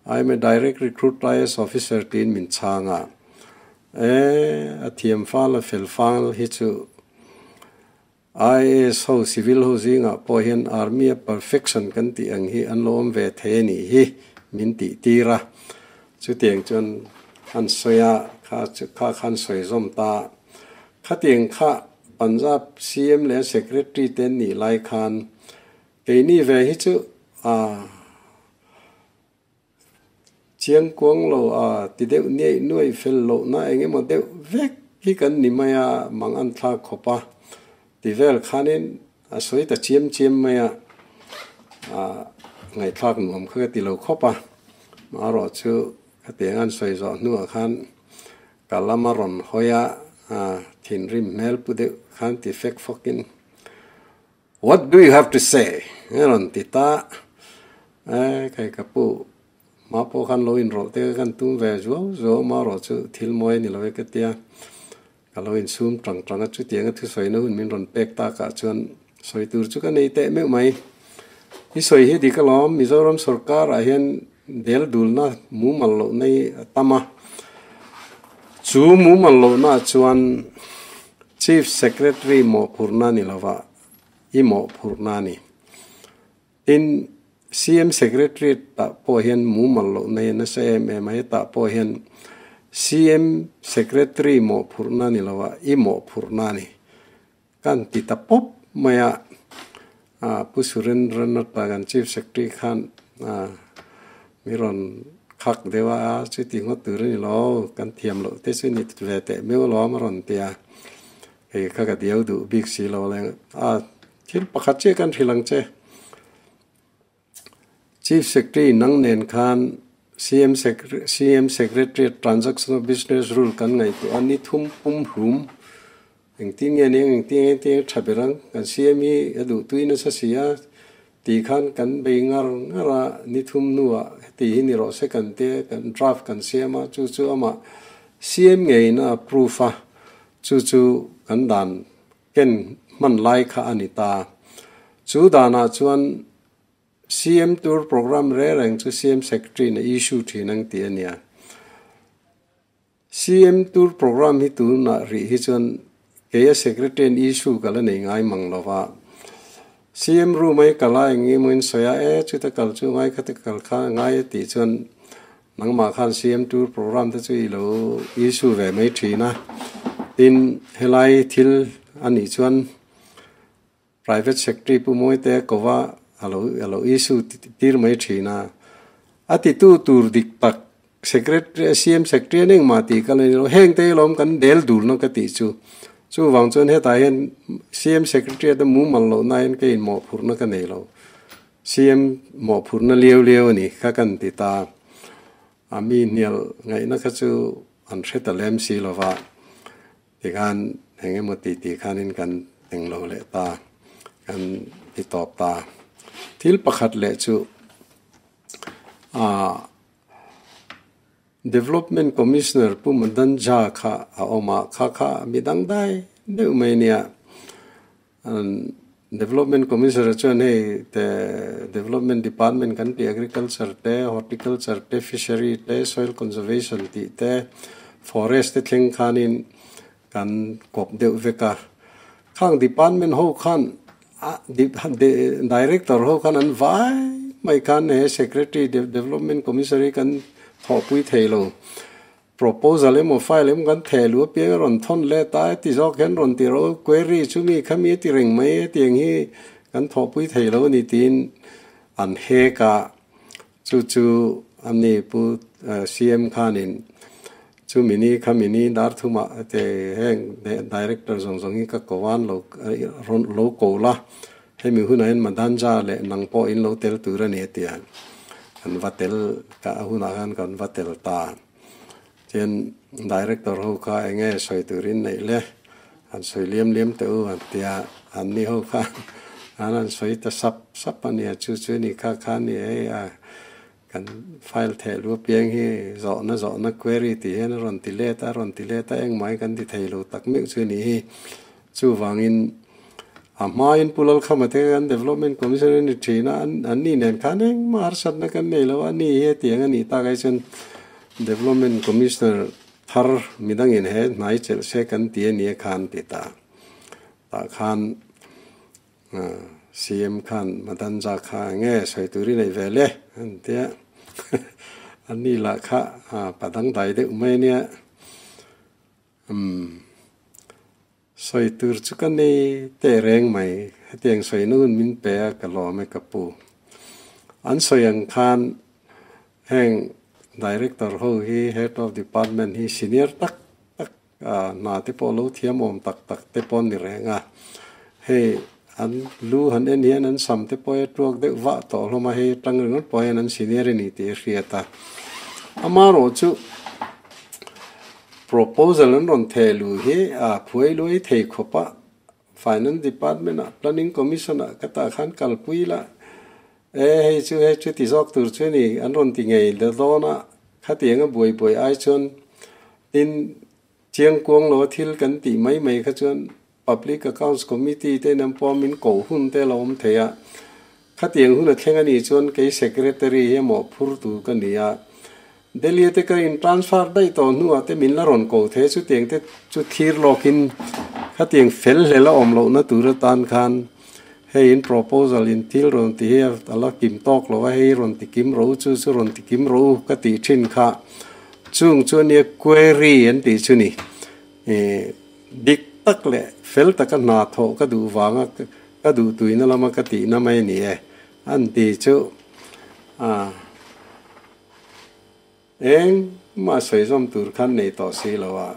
I am a direct recruit IAS officer tiin min chhang a. E, a thiam fal a fel fal hi chu IAS ho civil ho zingah pawh hian Army a perfection kan tih ang hi an lo awm ve thei a nih hi min tih tir a. Chutiang chuan an sawi a, kha chu kha khan sawi zawm ta. Khatiang kha Punjab CM leh Secretary te an nih lai khan keini ve hi chu a Chiang kuang lo a ti deuh niaih nuaih fel lohna eng emaw deuh vek hi kan ni mai a, mang an thlak khawp a ti vel khanin a sawi ta chiam chiam mai a, ngaihthlak nuam kha ka ti lo khawp a, marawh chu khatiang an sawi zawh hnuah khan ka lama rawn hawi a, thinrim hmel pu deuh khan ti fek fawkin. What do you have to say? A rawn ti ta. E, kai ka pu, hma pawh khan lo inrawlh te ka kan tum ve zuau zuau marawh chu thil mawi a ni lo e ka tia. Ka lo insum tang tang a, chutianga thusawina hun min rawn pek takah chuan sawi tur chu ka nei teh meuh mai. I sawi hi dik alawm, Mizoram sorkar ah hian del dulna mumal lohna hi a tam a. Chu mumal lohna ah chuan Chief Secretary mawhphurhna ni lova i mawhphurhna a ni. Tin, CM Secretariat ah pawh hian mumal lohna hi a nasa em em a, hetah pawh hian CM Secretary mawhphurhna ni lova i mawhphurhna a ni. Kan ti ta pawp mai a, Pu Surendranath-a kan Chief Secretary khan mi rawn khak deuh a, chuti ngawt tur a ni lo, kan thiam loh te chu ni ve teh meuh alawm a rawn ti a, hei kha ka diau duh bik si lo leng a, thil pakhat chiah kan hrilh ang che. Chief Secretary nang nen khan CM CM Secretariat Transaction of Business Rule kan ngaihtuah a, ni thum pum hlum Engtin nge nia engtin nge engtin nge tha ber ang, kan CM hi a duh tui nasa si a tih khan kan bei ngar ngar a, ni thum hnuah heti hi ni rawh se kan te kan draft kan siam a, chu chu amah CM ngeiin a approve a, chu chu kan dan ken hman lai kha a ni ta. Chu danah chuan CM tur programme reng reng chu CM Secretary in a issue thin ang tih a nia. CM Tour Programme hi tunah rih hi chuan keia Secretary an issue ka la nei ngai mang lo va. CM room ai kal a eng emaw in sawi a, e chuta kal chu ngai khata kal kha ngai a tih chuan nangmah khan CM Tour Programme te chu i lo issue ve mai thin a. Tin, helai thil a nih chuan Private Secretary Pu Mawite kova a lo a lo issue tir mai thin a. A titu tur dik tak Secretary CM Secretary an engmah tih ka la ni lo. Heng te lawm kan del dulna ka tih chu. Chuvang chuan hetah hian CM Secretary ata mumal lohna hian ka inmawhphurhna ka nei lo. CM mawhphurhna liau liau a ni kha kan ti ta. A mi hnial ngaihna kha chu an hre ta lem si lova. Tikhan eng emaw tih tih khanin kan eng lo leh ta, kan ti tawp ta. Thil pakhat leh chu aah Development Commissioner Pu Madan Jha kha a awm a, kha kha mi dangdai deuh mai nia. Development Commissioner chuan hei te Development Department kan tih Agriculture te, Horticulture te, Fishery te, Soil Conservation tih te, Forest te thleng khanin kan kawp deuh vek a. Khang Department ho khan Director ho khan an vai mai khan he Secretary Development Commissioner hi kan thawhpui thei lo. Proposal emaw file emaw kan theh luh apiang a rawn thawn let a, heti zawk hian rawn ti rawh u, query chu mi kha mi a ti reng mai hetiang hi kan thawhpui thei lo a ni tiin an hek a, chu chu a ni Pu CM khanin chu mini kha mini dar thumah te heng director zawng zawng hi ka ko a, an lo rawn lo ko la, hemi hunah hian Madanja leh nang pawh in lo tel tur a ni a ti a, kan va tel ka a hunah khan kan va tel ta. Chuan director ho kha eng nge sawi turin neih le, han sawi liam liam teh u an ti a, an ni ho kha an han sawi ta sap sap a nia, chu chu ni kha kha a ni hei a, kan file theh lu apiang hi zawhna zawhna query tih hian a rawn ti let a, a rawn ti let a, engmah hi kan ti thei lo tak meuh chu a nih hi. Chuvangin a hmain Pu Lalkhama te kan Development Commission a ni thin a, an ni nen khan engmah harsatna kan nei lo a, ani hi hetiang a nih tak ai chuan Development Commissioner thar midangin he hnai chelh se kan ti a nia khan ti ta. Tah khan CM khan Madanja kha enge sawi tur i nei ve le an ti a, ani lah kha padangdai deuh mai a nia. Umm. Sawi tur chu ka nei teh reng mai. Hetiang sawi na hun min pe a, ka lawm e ka pu. An sawi ang khan heng Director ho hi Head of Department hi senior tak tak hna te pawh lo thiam awm tak tak te pawh an ni reng a. Hei an lu han en hian an sam te pawh hi a tuak deuh vah tawh hlawm a, hei atang ringawt pawh hian an senior a ni tih a hriat a. Amaherawh chu Proposal an rawn theh luh hi a phuai luai thei khawp a, Finance Department ah Planning Commission ah ka tah khan kalpui la, e hei chu hei chu ti zawk tur chu a ni an rawn ti ngei la dawn a, khatiang a buai buai ai chuan tin chiangkuang lo a thil kan tih mai mai kha chuan Public Accounts Committee te in an pawm in koh hun te a lo awm thei a, khatiang hun a thleng a nih chuan kei Secretary hi a mawhphur tur ka ni a, Delhi te ka in transfer daih tawh hnuah te min la rawn ko thei a, chutiang te chu thlir lawkin khatiang fel hlel a awm lohna tur atan khan hei in proposal in thil rawn ti hi a la kim tawk lo a, hei rawn ti kim rawh u chu chu rawn ti kim rawh u ka tih thin kha chung chu ania query an tih chu ni. Dik tak leh fel taka hna thawh ka duh vanga ka duh tuina lama ka tihna mai a ni e, an ti chu a engmah sawi zawm tur khan nei tawh si lo a,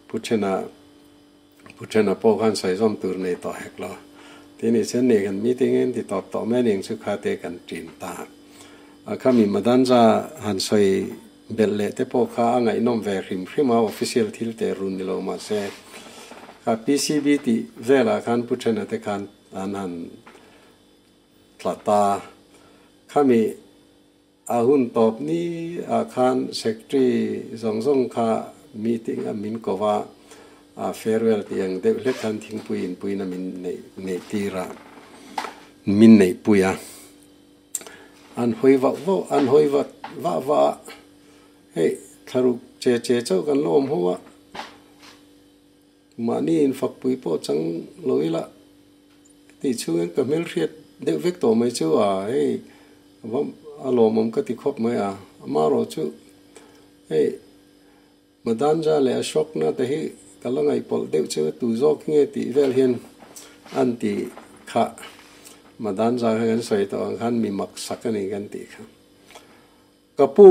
Pu Thena Pu Thena pawh khan sawi zawm tur nei tawh hek lo. Tin i chen nei kan meeting in ti tawp tawh mai a ning chu kha te kan ṭin ta. A khami Madanja han sawi Belh leh te pawh kha a ngaihnawm ve hrim hrim a, official thil teh run ni lo mahse kha PCB tih velah khan Pu Thena te khan an han tla ta. Khami a hun tawp ni ah khan Secretary zawng zawng kha meeting a min ko va, a farewell tih ang deuh hlek khan thingpui inpuina min neih neih tir a, min neihpui a. An hawi vauh vauh, an hawi vat vah vah a, hei thlaruk che che chauh kan la awm ho a, mahni infakpui pawh chang lo ila tih chhungin ka hmelhriat deuh vek tawh mai chu a, hei a lawmawm ka ti khawp mai a, amaherawh chu hei Madanja leh Ashok na te hi ka la ngaihpawlh deuh chu tu zawk nge tih vel hian an ti kha Madanja kha kan sawi tawh ang khan mi mak sak a ni kan tih kha. Ka pu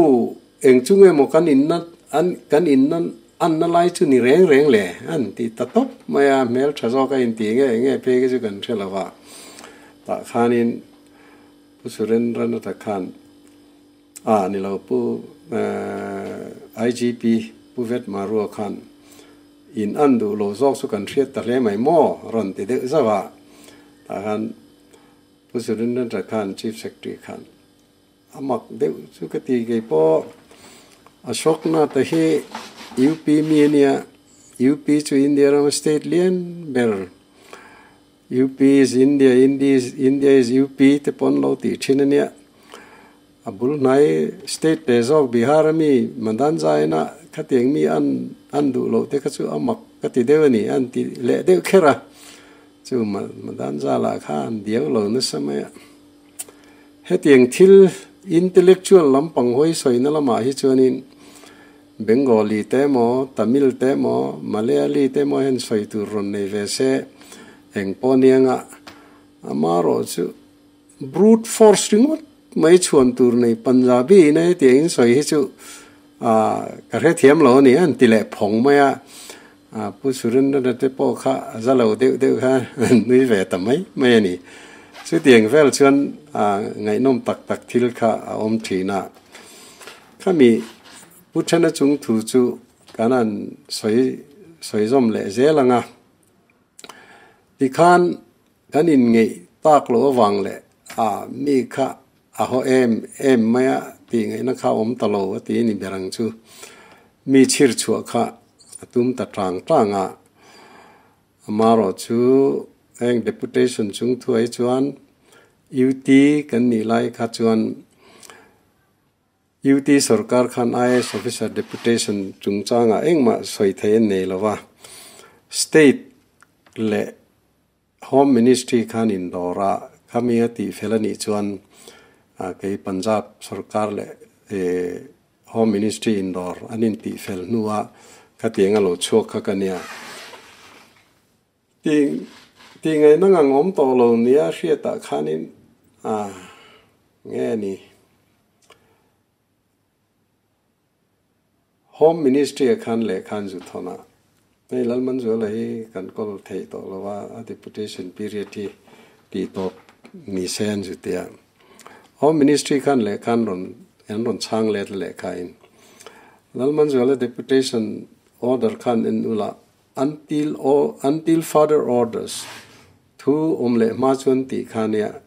eng chu nge maw kan inna an kan inna anna lai chu ni reng reng le an ti ta tawp mai a, hmel tha zawk a inti nge enge phei kha chu kan hre lo va tah khanin Pu Surendranatha khan A ni lo Pu IGP Pu Vet Marua khan in an duh lo zawk chu kan hriat ta hle mai maw rawn ti deuh zauh a, tah khan Pu Surendra khan Chief Secretary khan a mak deuh chu ka ti kei pawh. Ashok Nath hi UP mi a nia, UP chu India rama state lian ber, UP is India, India is India is UP te pawh an lo tih thin a nia. A bul hnai state te zawk Bihar a mi Madan Zaina khatiang mi an an duh loh te kha chu a mak ka ti deuh a ni, an ti leh deuh kher a. Chu Madan Zala kha an diau lo nasa mai a. Hetiang thil intellectual lampang hawi sawina lamah hi chuanin Bengali te emaw, Tamil te emaw, Malayali te emaw hian sawi tur rawn nei ve se eng pawh anianga amarawh chu brute force ringawt mai chhuan tur nei Punjabi ina hetiang in sawi hi chu ka hrethiam lo a ni an ti leh phawng mai a. Pu Surendra te pawh kha a za lo deuh deuh kha an nui ve ta mai mai a ni. Chutiang vel chuan ngaihnawm tak tak thil kha a awm thin a. Khami Pu Thena chung thu chu kan han sawi sawi zawm leh zel ang a. Tikhan kan inngeih tak loh avang leh a mi kha a haw em em mai a tih ngaihna kha a awm ta lo a ti a ni ber ang chu. Mi chhir chhuah kha a tum ta tang tang a. Amarawh chu heng deputation chung thuai chuan UT kan nih lai kha chuan UT sorkar khan IAS officer deputation chungchangah engmah sawi theih an nei lo va, State leh Home Ministry khan indawr a, khami a tih fel a nih chuan kei Punjab sorkar leh Home Ministry indawr an intih fel hnuah khatiang a lo chhuak kha ka nia. Tih tih ngaihna ngang awm tawh lo nia hriatah khanin a nge ni? Home Ministry-ah khan lehkha an zu thawn a, hei Lalmanzuala hi kan kawl theih tawh lo a, a deputation period hi tih tawp ni se an zu ti a. Home Ministry khan lehkha an rawn an rawn chhang let a lehkhain Lalmanzuala deputation order khan en ula Until or until further orders thu awm leh hma chuan tih kha nia.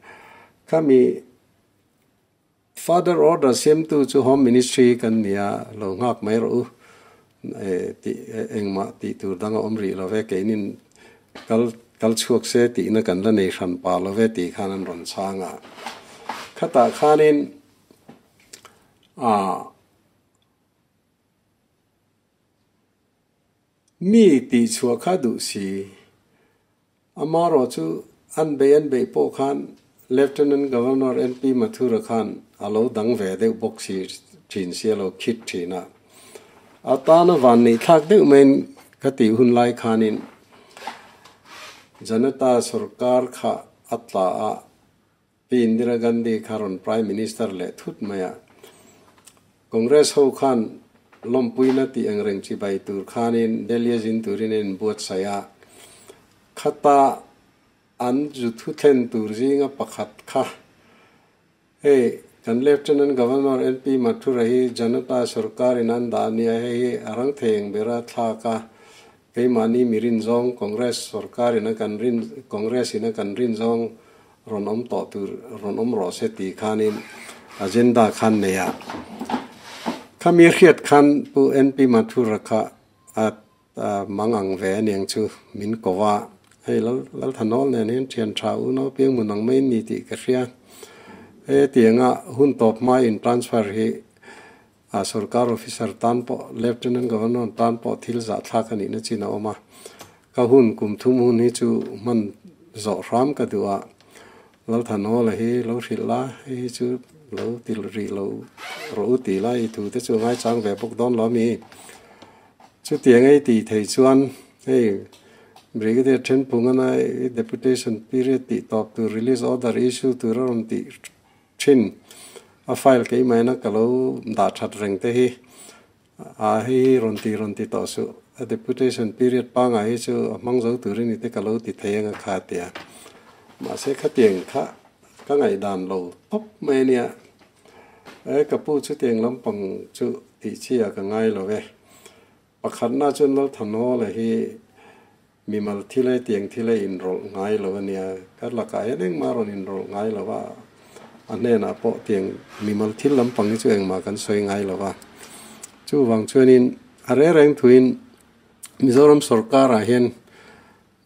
Khami further order siamtu chu Home Ministry kan nia lo nghak mai rawh u tih engmah tih tur dang a awm rih lo ve keinin kal kal chhuak se tihna kan la nei hran pa lo ve tih khan an rawn chhang a. Khatah khanin ah Mi tih chhuah kha duh si. Amarawh chu an bei an beih pawh khan Lieutenant Governor NP Mathura khan a lo dang ve deuh bawk si thin si a lo khit thin a. A tana van neih thlak deuh maiin ka tih hun lai khanin Janata sorkar kha a tla a, Pi Indira Gandhi kha rawn Prime Minister leh thut mai a, Congress ho khan lawmpuina tih ang reng chibai tur khanin Delhi a zin turin a inbuatsaih a, khata an zu thu thlen tur zinga pakhat kha hei kan Lieutenant Governor NP Mathura hi Janata sorkarin an dah nia hei hi a rang thei ang bera thlak a, keimahni mi rin zawng Congress sorkarin a kan rin Congress in a kan rin zawng Rawn awm tawh tur rawn awm rawh se tih khanin agenda khan nei a. Khami hriat khan Pu NP Mathura kha a mang ang ve aniang chu min ko a, hei Lalthanawl nen hian thian tha unau piang hmun ang mai ni tih ka hria. Hei hetianga hun tawp hma in transfer hi a sorkar officer tan pawh Lieutenant Governor tan pawh thil zahthlak a nihna chin a awm a, ka hun kum thum hun hi chu hman zawh hram ka duh a, Lalthanhawla hi lo hrilh la, hei hi chu lo ti rih lo rawh u tih la i thu te chu a ngaichang ve bawk dawn lo a mi. Chutiang ei tih thei chuan hei Brigadier Thenphungana i deputation period tih tawp tur release order issue tur a rawn tih Thin, a file keimahina ka lo dah that reng te hi a hei hi rawn ti rawn ti tawh suh, a deputation period pangai hi chu a hmang zo turin i te ka lo ti thei ang a kha tia. Mahse khatiang kha ka ngaihdan lo tawp mai a nia. E ka pu chutiang lampang chu tih chi ah ka ngai lo e. Pakhatna chuan Lalthanhawla hi Mimal thil e tiang thil e inrawlh ngai lo a nia, ka lakah hian engmah rawn inrawlh ngai lo a, a hnenah pawh tiang mimal thil lampang hi chu engmah kan sawi ngai lo a. Chuvang chuanin a reng reng thuin Mizoram sorkarah hian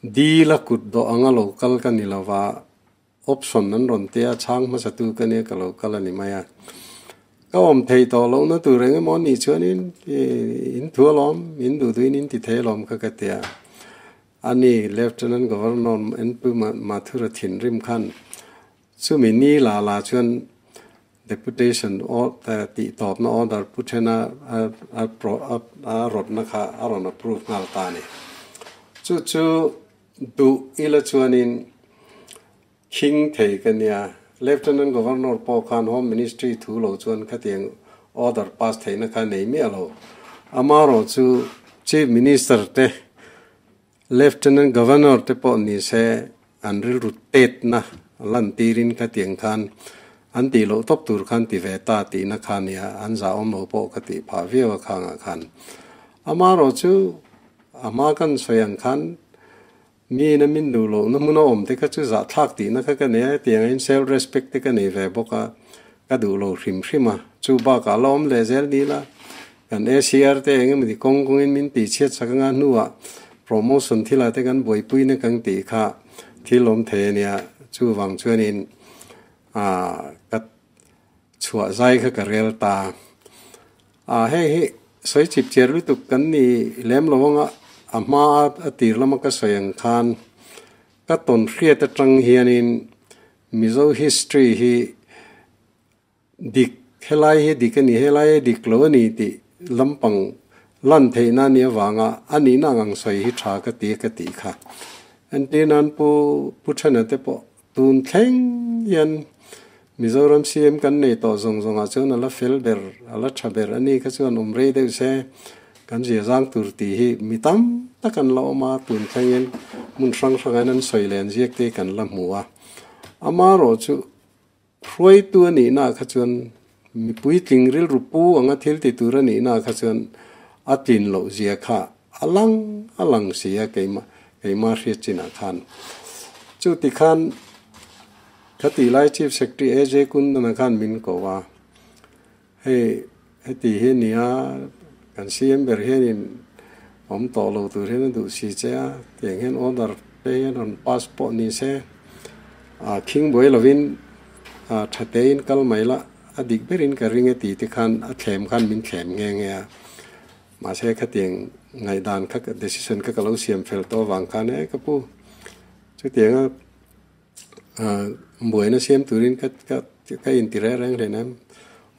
dil a kut dawh anga lo kal ka ni lova, option an rawn tia chhang hmasa tu ka nia ka lo kal a ni mai a. Ka awm thei tawh lohna tur eng emaw nih chuanin in thu alawm, in duh duhin in ti thei alawm kha ka ti a. Ani Lieutenant Governor NP Mathura thinrim khan chumi ni la la chuan Deputation tih tawpna order pu thena a rawtna kha a rawn approve nghal ta a ni. Chu chu duh ila chuanin khing thei ka nia. Lieutenant Governor pawh khan Home Ministry thu lo chuan khatiang order pass theihna kha nei miah lo. Amaherawhchu Chief Minister te Lieutenant Governor te pawh ni se an rilru tetna lantirin khatiang khan an tih loh tawp tur khan ti ve ta tihna kha nia, an zahawm lo pawh ka tih phah viau a khangah khan. Amaherawh chu a hma kan sawi ang khan miin a min duh lohna hmun a awm te kha chu zahthlak tihna kha ka nei a, hetiang in self respect te ka nei ve bawk a, ka duh lo hrim hrim a, chu bakah la awm leh zel ni la, Kan ACR te eng emawni kawng kawngin min tih chhiat sak anga hnuah promotion thilah te kan buaipuina kan tih kha thil awm thei a nia. Chuvang chuanin aah ka chhuah zai kha ka rel ta. Aah hei hi sawi chip chiar lutuk kan ni lem lo anga a hma a tir lama ka sawi ang khan ka tawn hriat atang hianin Mizo history hi Dik, helai hi dik a ni, helai hi dik lo a ni tih lampang lan theihna a nih avanga a nihna ang ang sawi hi tha ka ti a ka tih kha. Entir nan Pu Pu Thena te pawh tun thleng hian Mizoram CM kan nei tawh zawng zawngah chuan a la fel ber, a la tha ber a ni kha chuan awm rei deuh se kan zia zang tur tih hi mi tam tak an la awm a, tun thleng hian hmun hrang hrangah hian an sawi leh an ziak te hi kan la hmu a. Amaherawh chu Hruaitu a nihnaah kha chuan mipui tling rilru pu anga thil ti tur a nihnaah kha chuan a tlin loh zia kha a lang a lang si a keimah keimah hriat chinah khan. Chu ti khan khatih lai Chief Secretary AJ Kundana khan min ko a, hei heti hi a ni a, kan CM ber hianin awm tawh lo tur hian a duh si che a, tiang hian order te hian rawn pass pawh ni se, ah khing buai lovin ah tha tein kal mai la, a dik berin ka ring e tih te khan a thlem khan min thlem nghe nghe a. Mahse khatiang ngaihdan kha decision kha ka lo siam fel tawh avang khan e ka pu chutianga ah buaina siam turin ka ka ka inti reng reng hlen em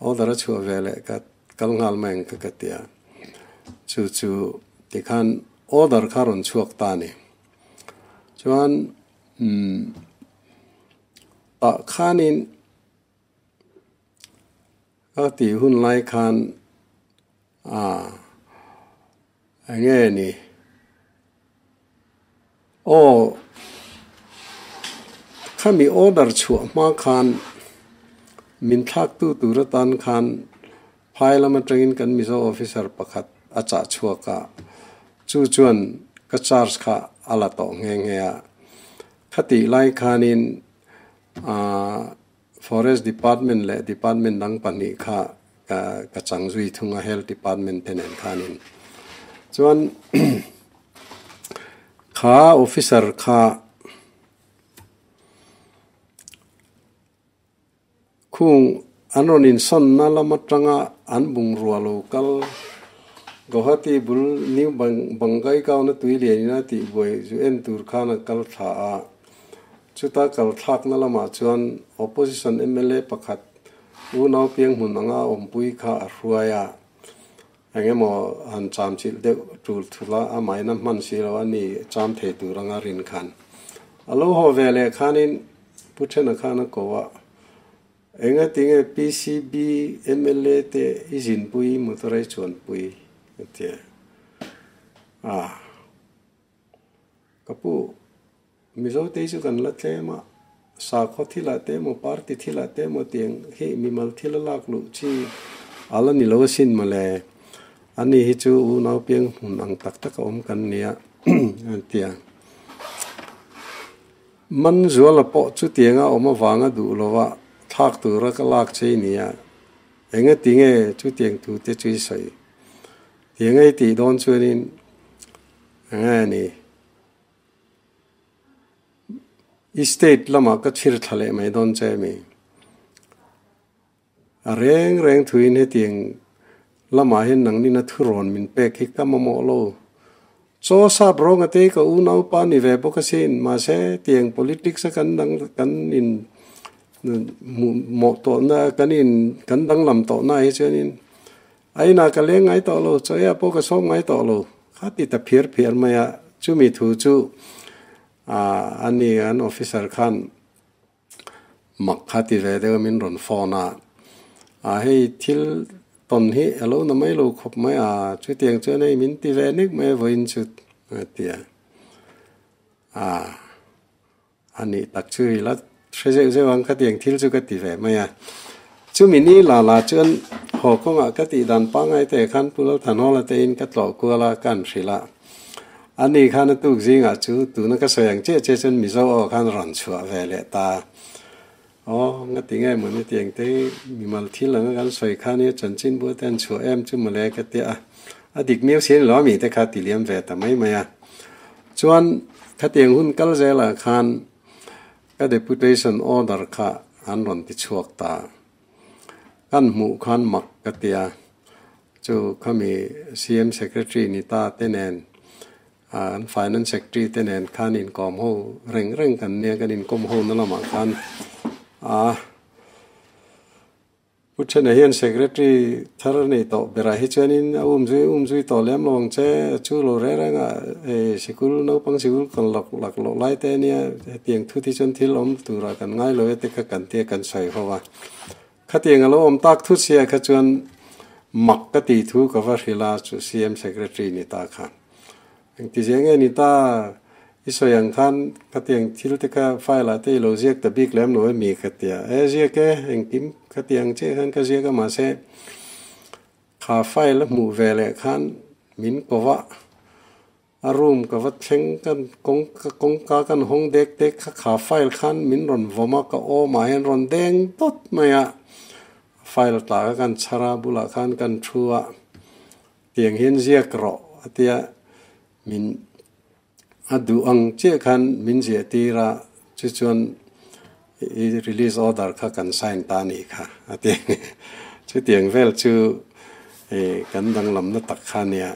order a chhuah ve leh ka Kal nghal mai ang ka ka ti a, chu chu tikhan order kha rawn chhuak ta a ni. Chuan umm tah khanin ka tih hun lai khan ah eng nge ni aw khami order chhuah hma khan min thlaktu tur atan khan Phai lam atangin kan Mizo officer pakhat a chah chhuak a, chu chuan ka charge kha a la tawh nghe nghe a. Khatih lai khanin aah Forest Department leh Department dang pahnih kha ka ka chang zui thung a Health Department te nen khanin. Chuan kha officer kha Khung an rawn insawnna lam atanga an bungrua lo kal Guwahati bul New Bangaigaon-a tui lian ina tih buai zu en tur khan a kal thla a. Chuta kal thlakna lamah chuan Opposition mla pakhat unau piang hmun anga awmpui kha a hruai a. Eng emaw han cham chilh deuh tul thul a, amahin a hman si lo a ni cham thei tur anga rin khan. A lo haw ve leh khanin Pu Thena khan a ko a, Enga tinge PCB mla te i zinpui motor a i chuanpui? a ti a. Ah. Ka pu, Mizo te hi chu kan la tlem a, sakhaw thilah te emaw party thilah te emaw tiang hi mimal thil a lak luh chi a la ni lo asin mawle. Ani hi chu unau piang hmun ang tak tak a awm kan nia a ti a. Manzuala pawh chutianga awm avanga duh lova thlak tura ka lak che i nia, enga tinge chutiang thu te chu i sawi? Tiang ei tih dawn chuanin enge ni i state lamah ka chhir thla leh mai dawn che mi. A reng reng thuin hetiang lamah hian nangnin a thurawn min pek hi ka mamawh lo. Chaw sap rawnga te ka unaupa ni ve bawk asin, mahse tiang politics a kan dang kan in hmuh tawhna kan in kan danglam tawhna hi chuanin a inah ka leng ngai tawh lo, chaw eiah pawh ka sawm ngai tawh lo kha ti ta phiar phiar mai a, chumi thu chu ani an officer khan Mak kha ti ve deuh a min rawn phone a, a hei thil tawn hi a lo na mai lo khawp mai a, chutiang chuan hei min ti ve nek mai a vawiin chu a ti a, a a nih tak chu i la hre zeuh zeuh ang khatiang thil chu ka ti ve mai a. Chumi ni la la chuan haw kawngah ka tih dan pangngai te khan Pu Lalthanhawla te in ka tlawh kual a, ka han hrilh a. A ni khan a tuk zingah chu tuna ka sawi ang chiah chiah chuan Mizo aw khan rawn chhuah ve leh ta. Aw, ngati nge maw ni tiang te mimal thil anga kan sawi khan hi chanchin bua te an chhuah em chu mawle ka tia a. A dik miau si a ni lo a mi te kha ti liam ve ta mai mai a. Chuan khatiang hun kal zelah khan ka deputation order kha an rawn ti chhuak ta. Kan hmuh khan mak ka tia. Chu khami CM Secretary ni ta te nen an Finance Secretary te nen khan inkawm ho reng reng kan nia kan inkawm ho na lamah khan a Pu Thena hian Secretary thar a nei tawh berah hi chuanin a um zui um zui tawh lem lo ang che chu lo reng reng a hei sikul naupang sikul kan lak lak loh lai te ania hetiang thu te chuan thil awm turah kan ngai lo e te kha kan tia kan sawi ho a. Khatiang a lo awm tak thut sia kha chuan mak ka tih thu ka va hrilh a, chu CM Secretary ni ta kha. Engti zia nge ni ta, i sawi ang khan khatiang thil te kha file ah te i lo ziak ta bik lem lo emi ka ti a, e ziak e, engkim khatiang chiah khan ka ziak a mahse kha file a hmuh ve leh khan min ko va. A room ka va thleng kan kawngka kawngka kan hawng dek dek kha kha file khan min rawn vawm a ka awmah hian rawn deng dawt mai a file tla kha kan chhar a bulah khan kan thu a tiang hian ziak rawh a tia min a duh ang chiah khan min ziah tir a chu chuan i release order kha kan sign ta a nih kha a ti chutiang vel chu kan danglamna tak kha a nia.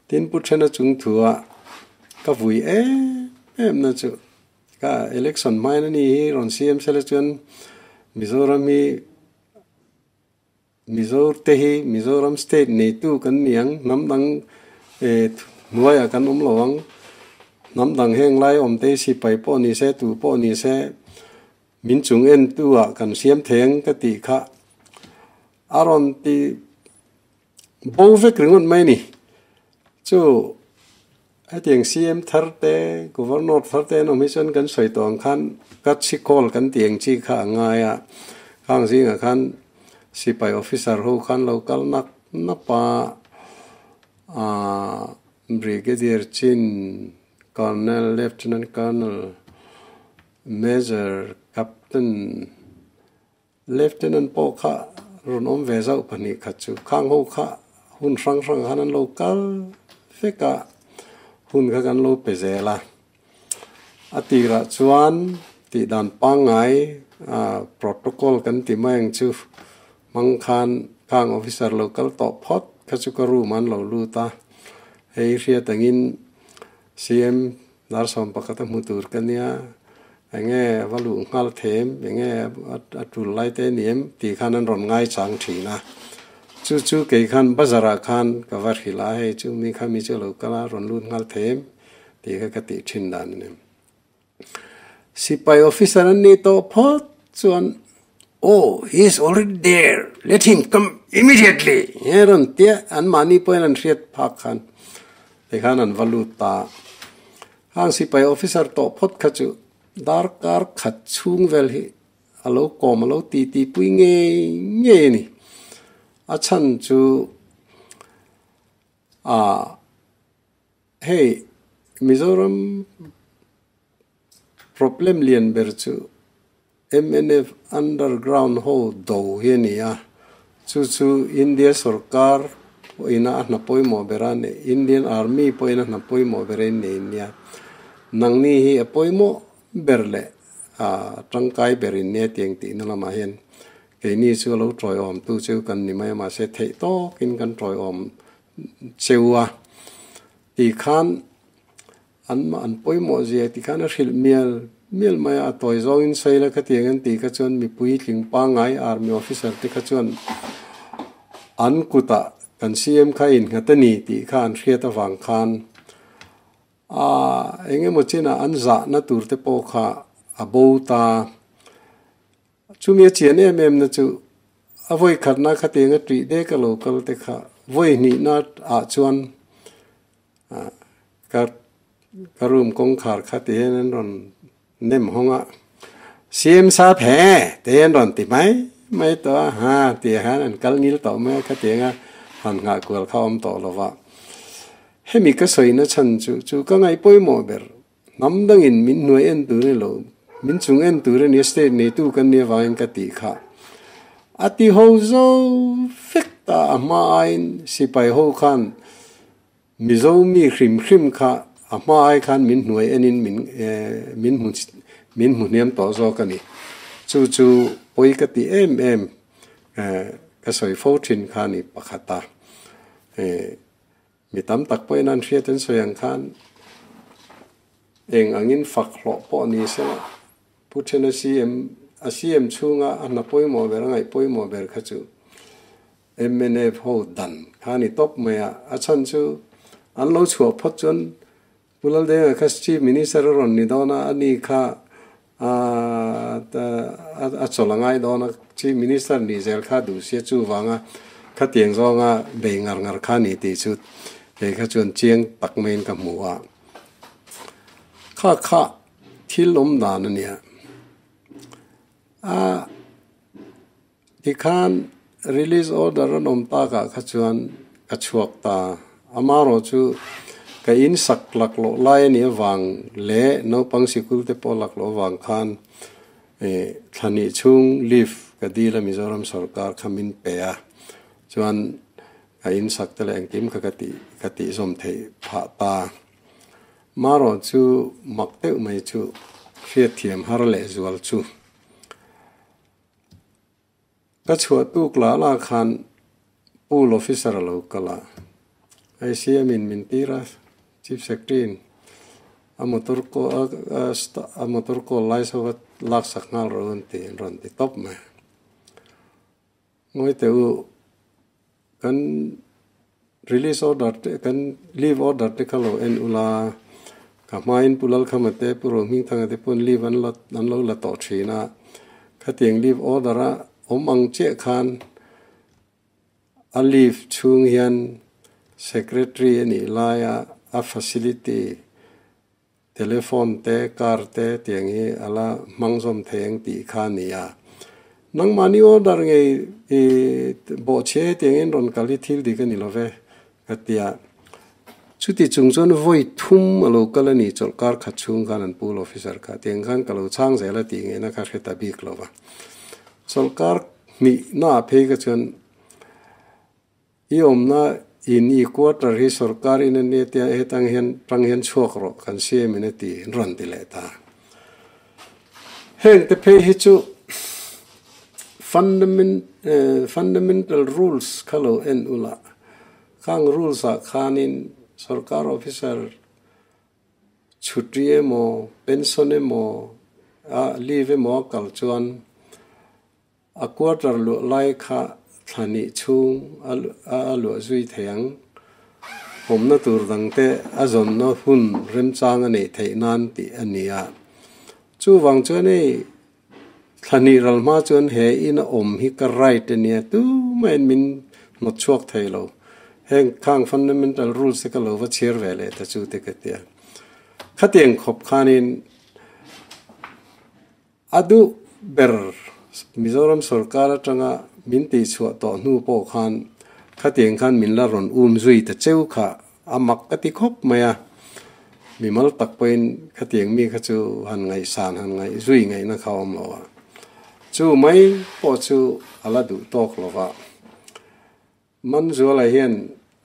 Tin Pu Thena chung thua ka vui em em na chu ka election hmain a ni hi rawn siam sela chuan Mizoram hi Mizo te hi Mizoram state neitu kan ni ang hnam dang eh hnuaiah kan awm lo ang hnam dang heng lai awm te hi sipai pawh ni se tu pawh ni se min chung entu ah kan siam thei ang ka tih kha a rawn ti Bo vek ringawt mai a ni. Chu hetiang CM thar te, Governor thar te an awm hi chuan kan sawi tawh ang khan ka chhikawl kan tih ang chi kha a ngai a. Khang zingah khan sipai officer ho khan lo kal nak nap a, aah Brigadier chin, Colonel, Lieutenant Colonel, Major, Captain, Lieutenant pawh kha rawn awm ve zauh pahnih khat chu khang ho kha hun hrang hrang khan an lo kal vek a, hun kha kan lo pe zel a. A tirah chuan tih dan pangngai protocol kan ti mai ang chu hmang khan khang officer lo kal tawh phawt kha chu ka room ah an lo lut a, hei hriat angin CM Dar sawm pakhat a hmu tur ka nia, enge a va luh nghal thei em, enge a tul lai te ni em tih khan an rawn ngaichang thin a. Chu chu kei khan bazar ah khan ka va hrilh a, hei chu mi kha mi chu a lo kal a, rawn lut nghal thei em tih kha ka tih thin dan a ni. Sipai officer an nih tawh phawt chuan Oh, he is already there, let him come immediately he rawn tia anmahni pawhin an hriat phak khan Tikhan an va lut ta. Hang sipai officer tawh phawt kha chu darkar khat chhung vel hi a lo kawm a lo ti ti pui ngei ngei a ni. A chhan chu ah hei Mizoram problem lian ber chu mnf underground ho do hi a ni a, chu chu India sorkar. pawhin a hna pawimawh ber a neih Indian Army pawhin a hna pawimawh ber a innei nia nangni hi a pawimawh ber leh a tangkai ber in nia tiang tihna lamah hian keini chu a lo tawiawm tu chu kan ni mai a mahse theih tawkin kan tawiawm cheu a tikhan an an pawimawh zia tikhan a hrilh mial mial mai a a tawi zawngin sawi la khatiang an tih kha chuan mipui tling pangngai army officer te kha chuan an kutah kan CM kha innghat a ni tih kha an hriat avang khan a eng emaw chinah an zahna tur te pawh kha a bo ta. Chumi a chian em em na chu a vawi khatna khatiang a tih dek a lo kal te kha vawi hnihna ah chuan ka ka room kawngkhar kha ti hian an rawn nem hawng a, CM sap he te hian rawn ti mai mai tawh a, ha tih ah khan an kal ngil tawh mai a khatiang a han nghah kual kha a awm tawh lo va. Hemi ka sawina chhan chu chu ka ngaih pawimawh ber Hnam dangin min hnuai en tur a ni lo, min chung en tur a ni a, state neitu kan nih avangin ka tih kha. A ti ho zo vek ta, a hma aiin sipai ho khan Mizo mi hrim hrim kha a hma ai khan min hnuai enin min min hmu min hmu hniam tawh zawk a ni. Chu chu pawi ka ti em em ka sawi fo thin kha a ni pakhat a. Mi tam tak pawhin an hriat an sawi ang khan eng angin fak hlawh pawh ni sela, Pu Thena CM, a CM chhunga a hna pawimawh ber, a ngaih pawimawh ber kha chu mnf ho dan kha a ni tawp mai a. A chhan chu an lo chhuah phawt chuan Pu Laldenga kha Chief Minister a rawn ni dawn a, ani kha a chawlh a ngai dawn a, Chief Minister nih zel kha duh sia chuvanga khatiang zawnga bei ngar ngar kha ni tih chu kei kha chuan chiang tak maiin ka hmu a. Kha kha thil awm dan a nia. A tikhan release order an awm takah kha chuan ka chhuak ta. Amarawh chu ka in sak laklawh lai a nih avang leh naupang sikul te pawh laklawh avang khan thla hnih chhung leave ka dil a Mizoram sorkar kha min pe a. Chuan ka in sak te leh engkim kha ka tih ka tih zawm theih phah ta. Marawh chu mak deuh mai chu hriatthiam har leh zual chu. Ka chhuah tuk lah lah khan pool officer a lo kal a, ICM in min tir a, Chief Secretary in a motor a motor kawl lai saw va lak sak nghal rawh an ti an rawn ti tawp mai. Ngawi teh u, kan release order te kan leave order te kha lo en ula, ka hmain Pu Lalkhama te Pu Rohmingthanga te pawn leave an la an lo la tawh thin a, khatiang leave order a awm ang chiah khan a leave chhung hian secretary a nih laia a facility Telephone te, car te tiang hi a la hmang zawm thei ang tih kha a ni a. Nangmahni order ngei i bawhchhe tiangin rawn kal hi thil dik a ni lo ve, ka ti a. Chuti chung chuan vawi thum a lo kal a ni chawlh kar khat chhung khan an pool officer kha tiang khan ka lo chhang zel a tih ngeina kha hre ta bik lo va. Chawlh kar hnihnaah phei kha chuan I awmna in i quarter hi sorkar in a nia tia hetang hian tang hian chhuak rawh kan siam in a ti rawn ti leh ta. Heng te phei hi chu fundament fundamental rules kha lo en ula khang rules ah khanin sorkar officer chhuti emaw pension emaw a leave emaw a kal chuan A quarter luah lai kha thla hnih chhung a luah zui thei ang. Awmna tur dangte a zawnna hun remchang a neih theih nan tih a ni a. Chuvang chuan hei thla hnih ral hma chuan he ina awm hi ka right a nia tumahin min hnawt chhuak thei lo. Heng khang fundamental rules te ka lo va chhiar ve leh ta chu te ka ti a. Khatiang khawp khanin A duh ber Mizoram sorkar atanga min tihchhuah tawh hnu pawh khan khatiang khan min la rawn um zui ta cheu kha a mak ka ti khawp mai a. Mimal tak pawhin khatiang mi kha chu han ngaihsan han ngaih zui ngaihna kha a awm lo a. Chu mai pawh chu a la duh tawk lo va. Manzuala hian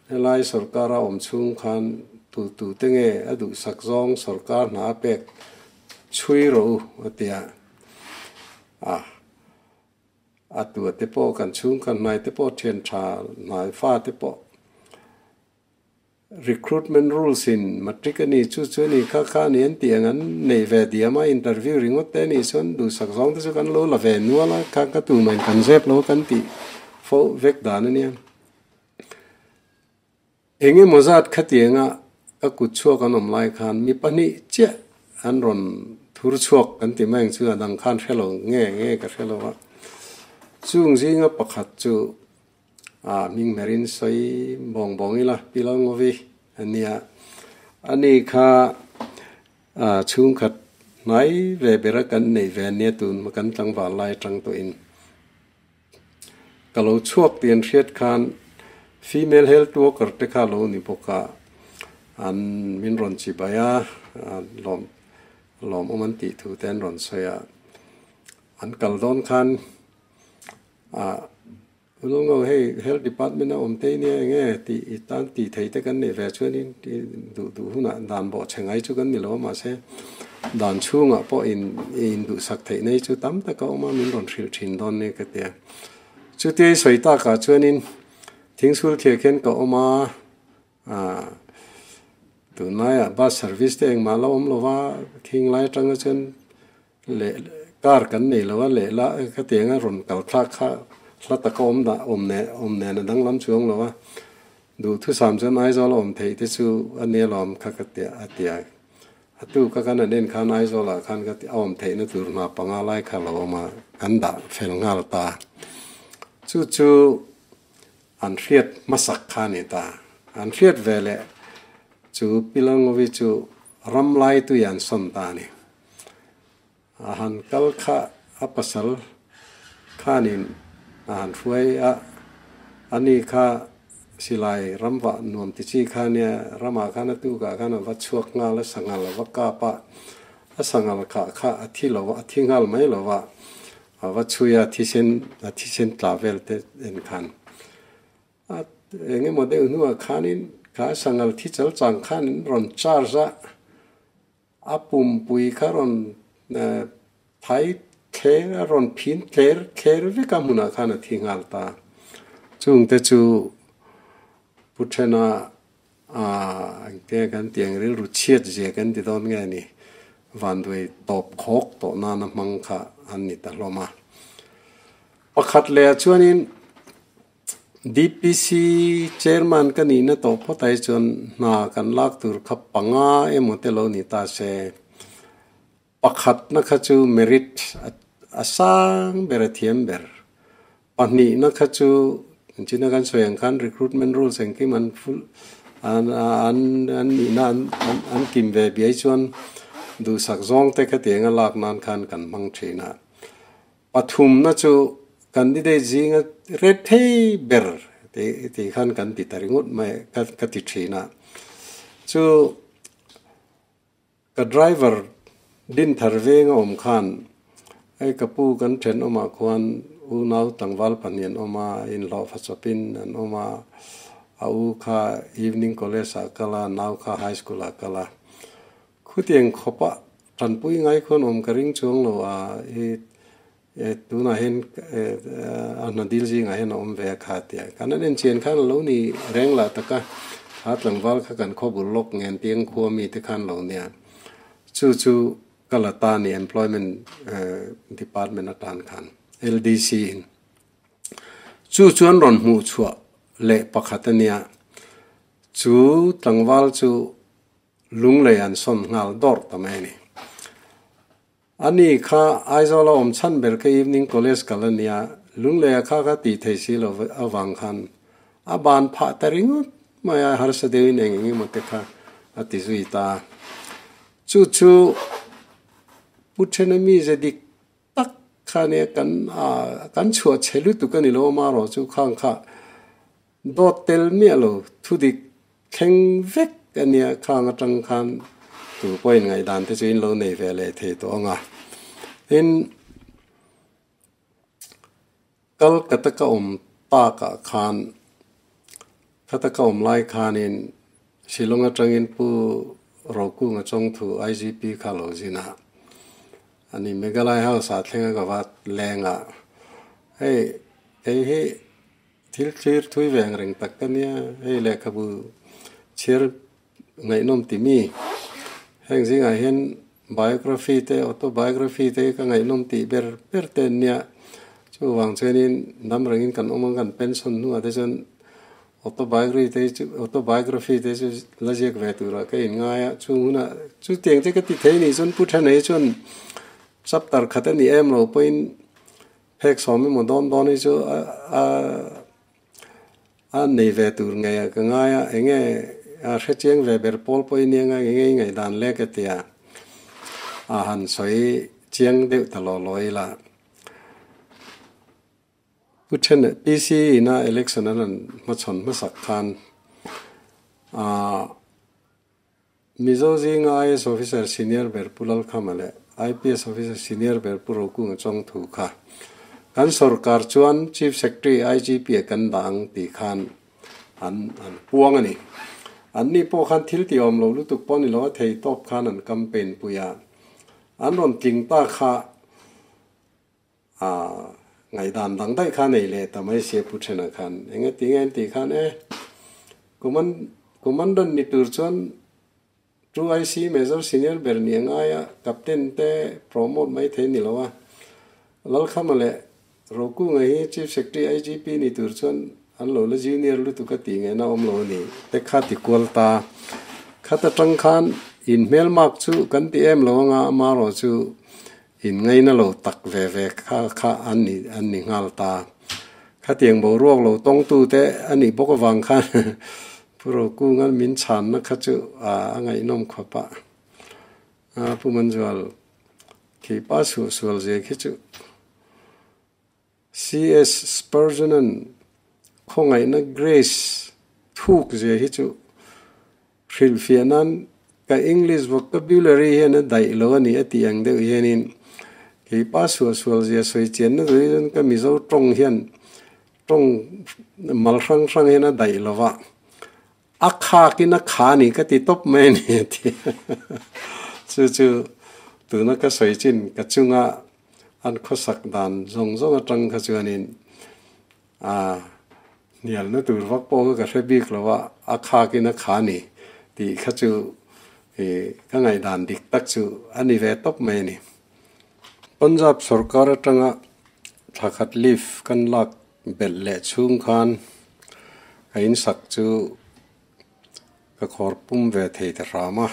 Helai sorkar a awm chhung khan tu tu te nge a duhsak zawng sorkar hna a pek chhui rawh u a ti a. A a tua te pawh kan chhung kan hnai te pawh thian tha hnai fa te pawh Recruitment rules in matric a ni chu chu a ni kha kha a ni an tih ang an neih ve diam a, interview ringawt te a nih chuan duhsak zawng te chu kan lo la ve nual a, kha ka tumah in kan zep lo kan tih fo vek dan a nia. Eng emaw zat khatianga ka kut chhuak an awm lai khan mi pahnih chiah an rawn thur chhuak kan ti mai ang chu a dang khan hre lo nge nge ka hre lo a, chung zinga pakhat chu A hming hmerin sawi bawng bawng ila pi lo ngawi a nia. Ani kha chhungkhat hnai ve bera kan neih ve ania tun hma kan tlangval lai atang tawhin. Ka lo chhuak tih an hriat khan female health worker te kha lo ni bawk a, an min rawn chibai a, lawm lawmawm an tih thu te an rawn sawi a. An kal dawn khan a. Ulungo hei Health Department a awm tei nia enge tih i tan tih thei te kan neih ve chuanin duh duh hunah dan bawh chhe ngai chu kan ni lo a mahse dan chhungah pawh in in duhsak theih nei chu tam tak a awm a min rawn hrilh thin dawn nia ka ti a. Chutia i sawi takah chuanin thingsul thliah khian ka awm a ah tunlaiah bus service te engmah la awm lo va thinglai atanga chuan Leh car kan nei lo a, lehla khatianga rawn kal thlak kha hla taka awm dah awm nen awm nen a danglam chuang lo a, duhthusam chuan Aizawl a awm theih te chu a nia lawm kha ka ti a ti a. A tu ka kan han en khan Aizawl ah khan ka ti a awm theihna tur hna panga lai kha lo awm a, kan dah fel nghal ta. Chu chu an hriat hmasak kha a ni ta. An hriat ve leh chu Pilangovi chu ram lai tui an sawn ta a ni. A han kal kha a pasal khanin a han hruai a, ani kha silai ramvah nuam ti chi kha nia, ramah khan a tukah khan a va chhuak nghal a, sanghal a va kap a, a sanghal khah kha a thi lo a, a thi nghal mai lo va, a va chhui a, thisen a thisen tla vel te en khan a eng emaw deuh hnuah khanin kha sanghal thi chal chang khanin rawn charge a, A pumpui kha rawn thai thler a rawn phin thler thler vek a hmunah khan a thi nghal ta. Chungte chu Pu Thena engte kan tih ang rilru chhiat zia kan ti dawn nge ni, vanduai tawp khawk tawh nana hmang kha an ni ta hlawm a. Pakhat lehah chuanin DPC Chairman ka nihna tawh phawt ai chuan hna kan lak tur kha panga emaw te lo ni ta se, pakhatna kha chu merit a sang ber a thiam ber, pahnihna kha chu engchina kan sawi ang khan recruitment rules engkim an full an an an nihna an an kim ve biai chuan duhsak zawng te khatiang a lak nan khan kan hmang thin a. Pathumna chu candidate zinga ret thei ber tih tih khan kan ti ta ringawt mai ka ka ti thin a. Chu ka driver din thar veng a awm khan hei ka pu kan thenawmah khuan unau tlangval pahnih an awm a, inhlawhfa chawpin an awm a, a u kha evening college ah kal a, nau kha high school ah kal a. Khutiang khawpa tanpui ngai khuan awm ka ring chuang lo a, i tunah hian a hna dil zingah hian a awm ve a kha tia. Kan an enchian khan a lo ni reng lah tak a, kha tlangval kha kan khaw bul lawk ngen piang khua mi te khan lo nia. Chu chu ka la ta ni Employment Department atan khan LDC in. Chu chuan rawn hmuh chhuah leh pakhat a nia. Chu tlangval chu Lunglei an sawn nghal dawrh ta mai a ni. Ani kha Aizawl a awm chhan ber kha Evening College kal a nia, Lungleia kha kha tih thei si lo avang khan a ban phah ta ringawt mai a, harsa deuhin eng eng emaw te kha a ti zui ta. Chu chu Pu Thenami ze dik tak kha nia kan kan chhuah chhe lutuk a ni lo amarawh chu khang kha Dawt tel miah lo, thudik thleng vek a nia, khang atang khan tu pawhin ngaihdan te chu in lo nei ve leh thei tawh ang a. Tin, Calcutta ka awm takah khan Khata ka awm lai khanin Shillong atangin Pu Rokunga Chawngthu IGP kha lo zin a, ani Meghalaya House ah thleng a ka va leng a, hei kei hi thil thlir thui ve ang reng tak ka nia, hei lehkhabu chhiar ngaihnawm ti mi? Heng zingah hian biography te autobiography te hi ka ngaihnawm tih ber ber te an nia. Chuvang chuanin dam rengin kan awm ang kan pension hnuah te chuan autobiography te chu autobiography te chu la ziak ve turah ka inngai a. Chung hunah chutiang te ka ti thei nih chuan Pu Thanei chuan chapter khat a ni em lo pawhin phek sawm emaw dawn dawn hi chu a a A nei ve tur ngei ah ka ngai a, enge a hre chiang ve ber pawl pawh i nia ngai enge i ngaihdan le ka ti a, a han sawi chiang deuh ta law law ila. Pu then PC ina election an rawn hmachhawn hmasak khan ah Mizo zinga IAS officer senior ber Pu Lalkhama leh IPS officer senior ber Pu Rokunga Chawngthu kha kan sorkar chuan Chief Secretary IGP a kan dah ang tih khan an an puang a ni. Anni pawh khan thil tih awm lo lutuk pawh ni lo a thei tawp khan an campaign pui a. An rawn tling ta kha A ngaihdan dang daih kha nei leh ta mai sia Pu Thena khan eng ati nge an tih khan e Command Commandant ni tur chuan 2IC Major Senior ber ni a ngai a, Captain te promote mai thei ni lo a, Lalkhama leh Rokunga hi Chief Secretary IGP ni tur chuan an lo la junior lutuk a tih ngaihna awm lo a ni te kha ti kual ta. Khat atang khan inhmelmak chu kan ti em lo anga amarawh chu In ngaina lo tak ve ve kha kha an ni an ni nghal ta. Khatiang boruak lo tawngtute a nih bawk avang khan Pu Rokunga min chhanna kha chu a ngaihnawm khawp a. Pu Manzual khi pa suh sual zia khi chu CS Spurgeon-a'n khawngaihna grace thuk zia hi chu hrilhfiah nan ka English vocabulary hian a daih lo a ni a tih ang deuh hianin kei pa suahsual zia sawi chianna tur hi chuan ka Mizo tawng hian tawng mal hrang hrang hian a daih lo va, a khakin a kha a ni ka ti tawp mai a ni a ti. Chu chu tuna ka sawi chin ka chunga An khawsak dan zawng zawng atang kha chuanin a hnialna tur vak pawh kha ka hre bik lo a, a khakin a kha ni tih kha chu ih ka ngaihdan dik tak chu a ni ve tawp mai a ni. Punjab sorkar atanga thla khat leave kan lak belh leh chhung khan ka insak chu ka khawr pum ve thei ta hram a.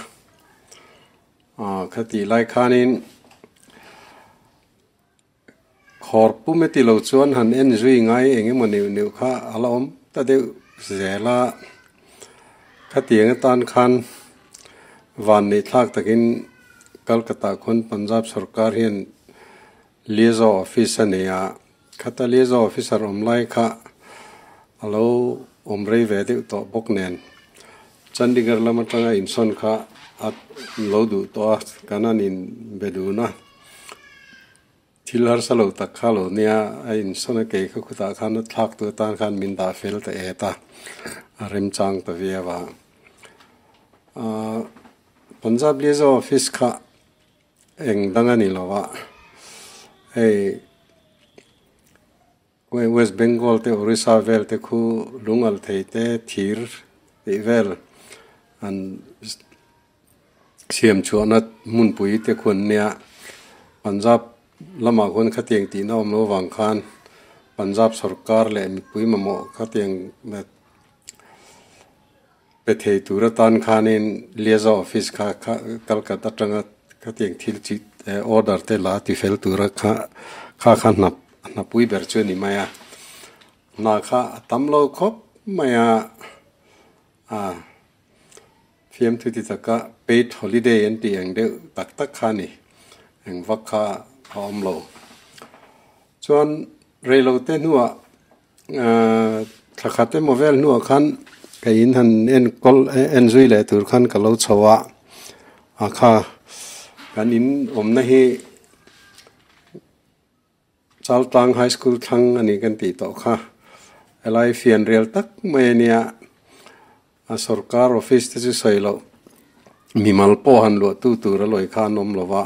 Kha tih lai khanin khawr pum e ti lo chuan han en zui ngai eng emaw neuh neuh kha a la awm ta deuh zel a. Khatiang atan khan van neih thlak takin Calcutta khawn Punjab sorkar hian Liaison office a nei a, khata Liaison officer awm lai kha a lo awm rei ve deuh tawh bawk nen Chandigarh lam atanga insawn kha a lo duh tawh a, kan han inbe dun a, thil harsa lo tak kha lo nia, a insawn a kei kha khutah khan a thlak tu atan khan min dah fel ta et a, a remchang ta viau a. Ahh Punjab Liaison Office kha eng dang a ni lo a, hei West Bengal te Orissa vel te khu lungal thei te thir tih vel an siam chhuahna hmunpui te khu an nia. Punjab lamah khuan khatiang tihna awm lo avang khan Punjab sorkar leh mipui mamawh khatiang pe thei tur atan khanin Liaison Office kha Calcutta atanga khatiang thil chi order te la ti fel tura kha kha kha hna hnapui ber chu a ni mai a. Hna kha a tam lo khawp mai a, a fiamthu ti taka paid holiday an tih ang deuh tak tak kha a ni. Eng vak kha a awm lo. Chuan reilote hnuah Thla khat emaw vel hnuah khan ka in han enkawl en zui leh tur khan ka lo chho a, a kha kan in awmna hi Chaltlang High School thlang a ni kan tih tawh kha helai fianrial tak mai a nia. A sorkar office te chu sawi loh mimal pawh han luah tu tur a lawi kha an awm lo va,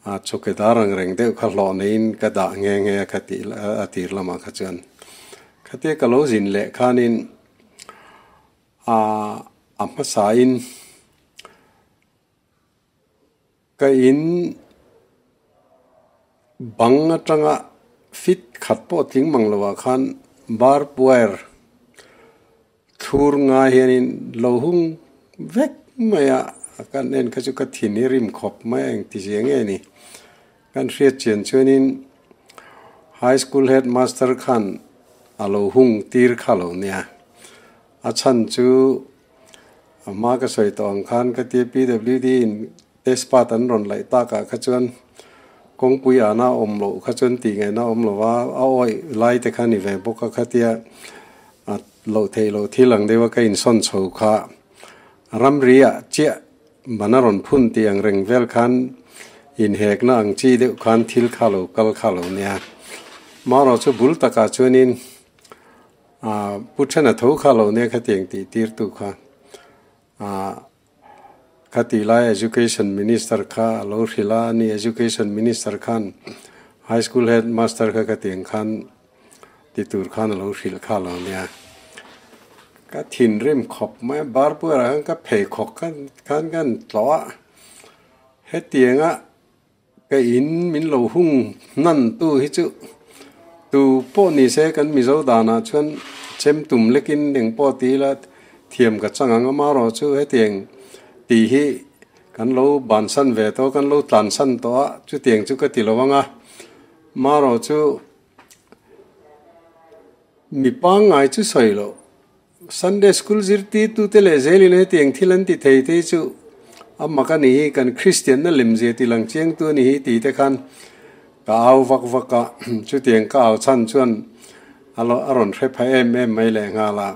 a chawkedar ang reng deuh kha hlawh neiin ka dah nghe nghe a kha tih a tir lamah kha chuan khatia ka lo zin leh khanin a a hmasain Ka in bang atanga fit khat pawh tling mang lo ah khan barb wire thlur ngai hianin lo hung vek mai a, kan en kha chu ka thin hi rim khawp mai a engti zia nge ni. Kan hriat chian chuanin high school headmaster khan a lo hung tir kha lo nia, a chhan chu A hma ka sawi tawh ang khan ka tia PWD in test path an rawn laih tak ah kha chuan kawngpui ana awm loh kha chuan tih ngaihna awm lo va, a awih lai te kha ni ve bawk a khatia a loh theih loh thil ang deuh a ka insawn chho kha ramri ah chiah ban a rawn phun tih ang reng vel khan inhekna ang chi deuh khan thil kha lo kal kha lo nia. Marawh chu bul takah chuanin Aa Pu Thena tho kha lo nia khatiang tih tirtu kha aa khati lai Education Minister kha a lo hrilh a, ani Education Minister khan High School Head Master kha khatiang khan ti tur khan a lo hrilh kha lo nia. Ka thinrim khawp mai a, bar puarah khan ka pheikhawk khan khan kan tlawh a, hetianga Ka in min lo hung hnan tu hi chu tu pawh ni se kan Mizo danah chuan chem tum lekin eng pawh ti ila thiam ka chang ang a, amaherawh chu hetiang tih hi kan lo bansan ve tawh a, kan lo tlansan tawh a, chutiang chu ka ti lo ang a, amaherawh chu mi pangngai chu sawi loh. Sunday School zirtirtute leh zelin hetiang thil an ti thei te hi chu a mak a ni hi, kan Kristianna lemzia ti lang chiangtu a ni hi tih te khan ka au vak vak a, chutiang ka au chhan chuan a a rawn hre pha em em mai leh nghal a.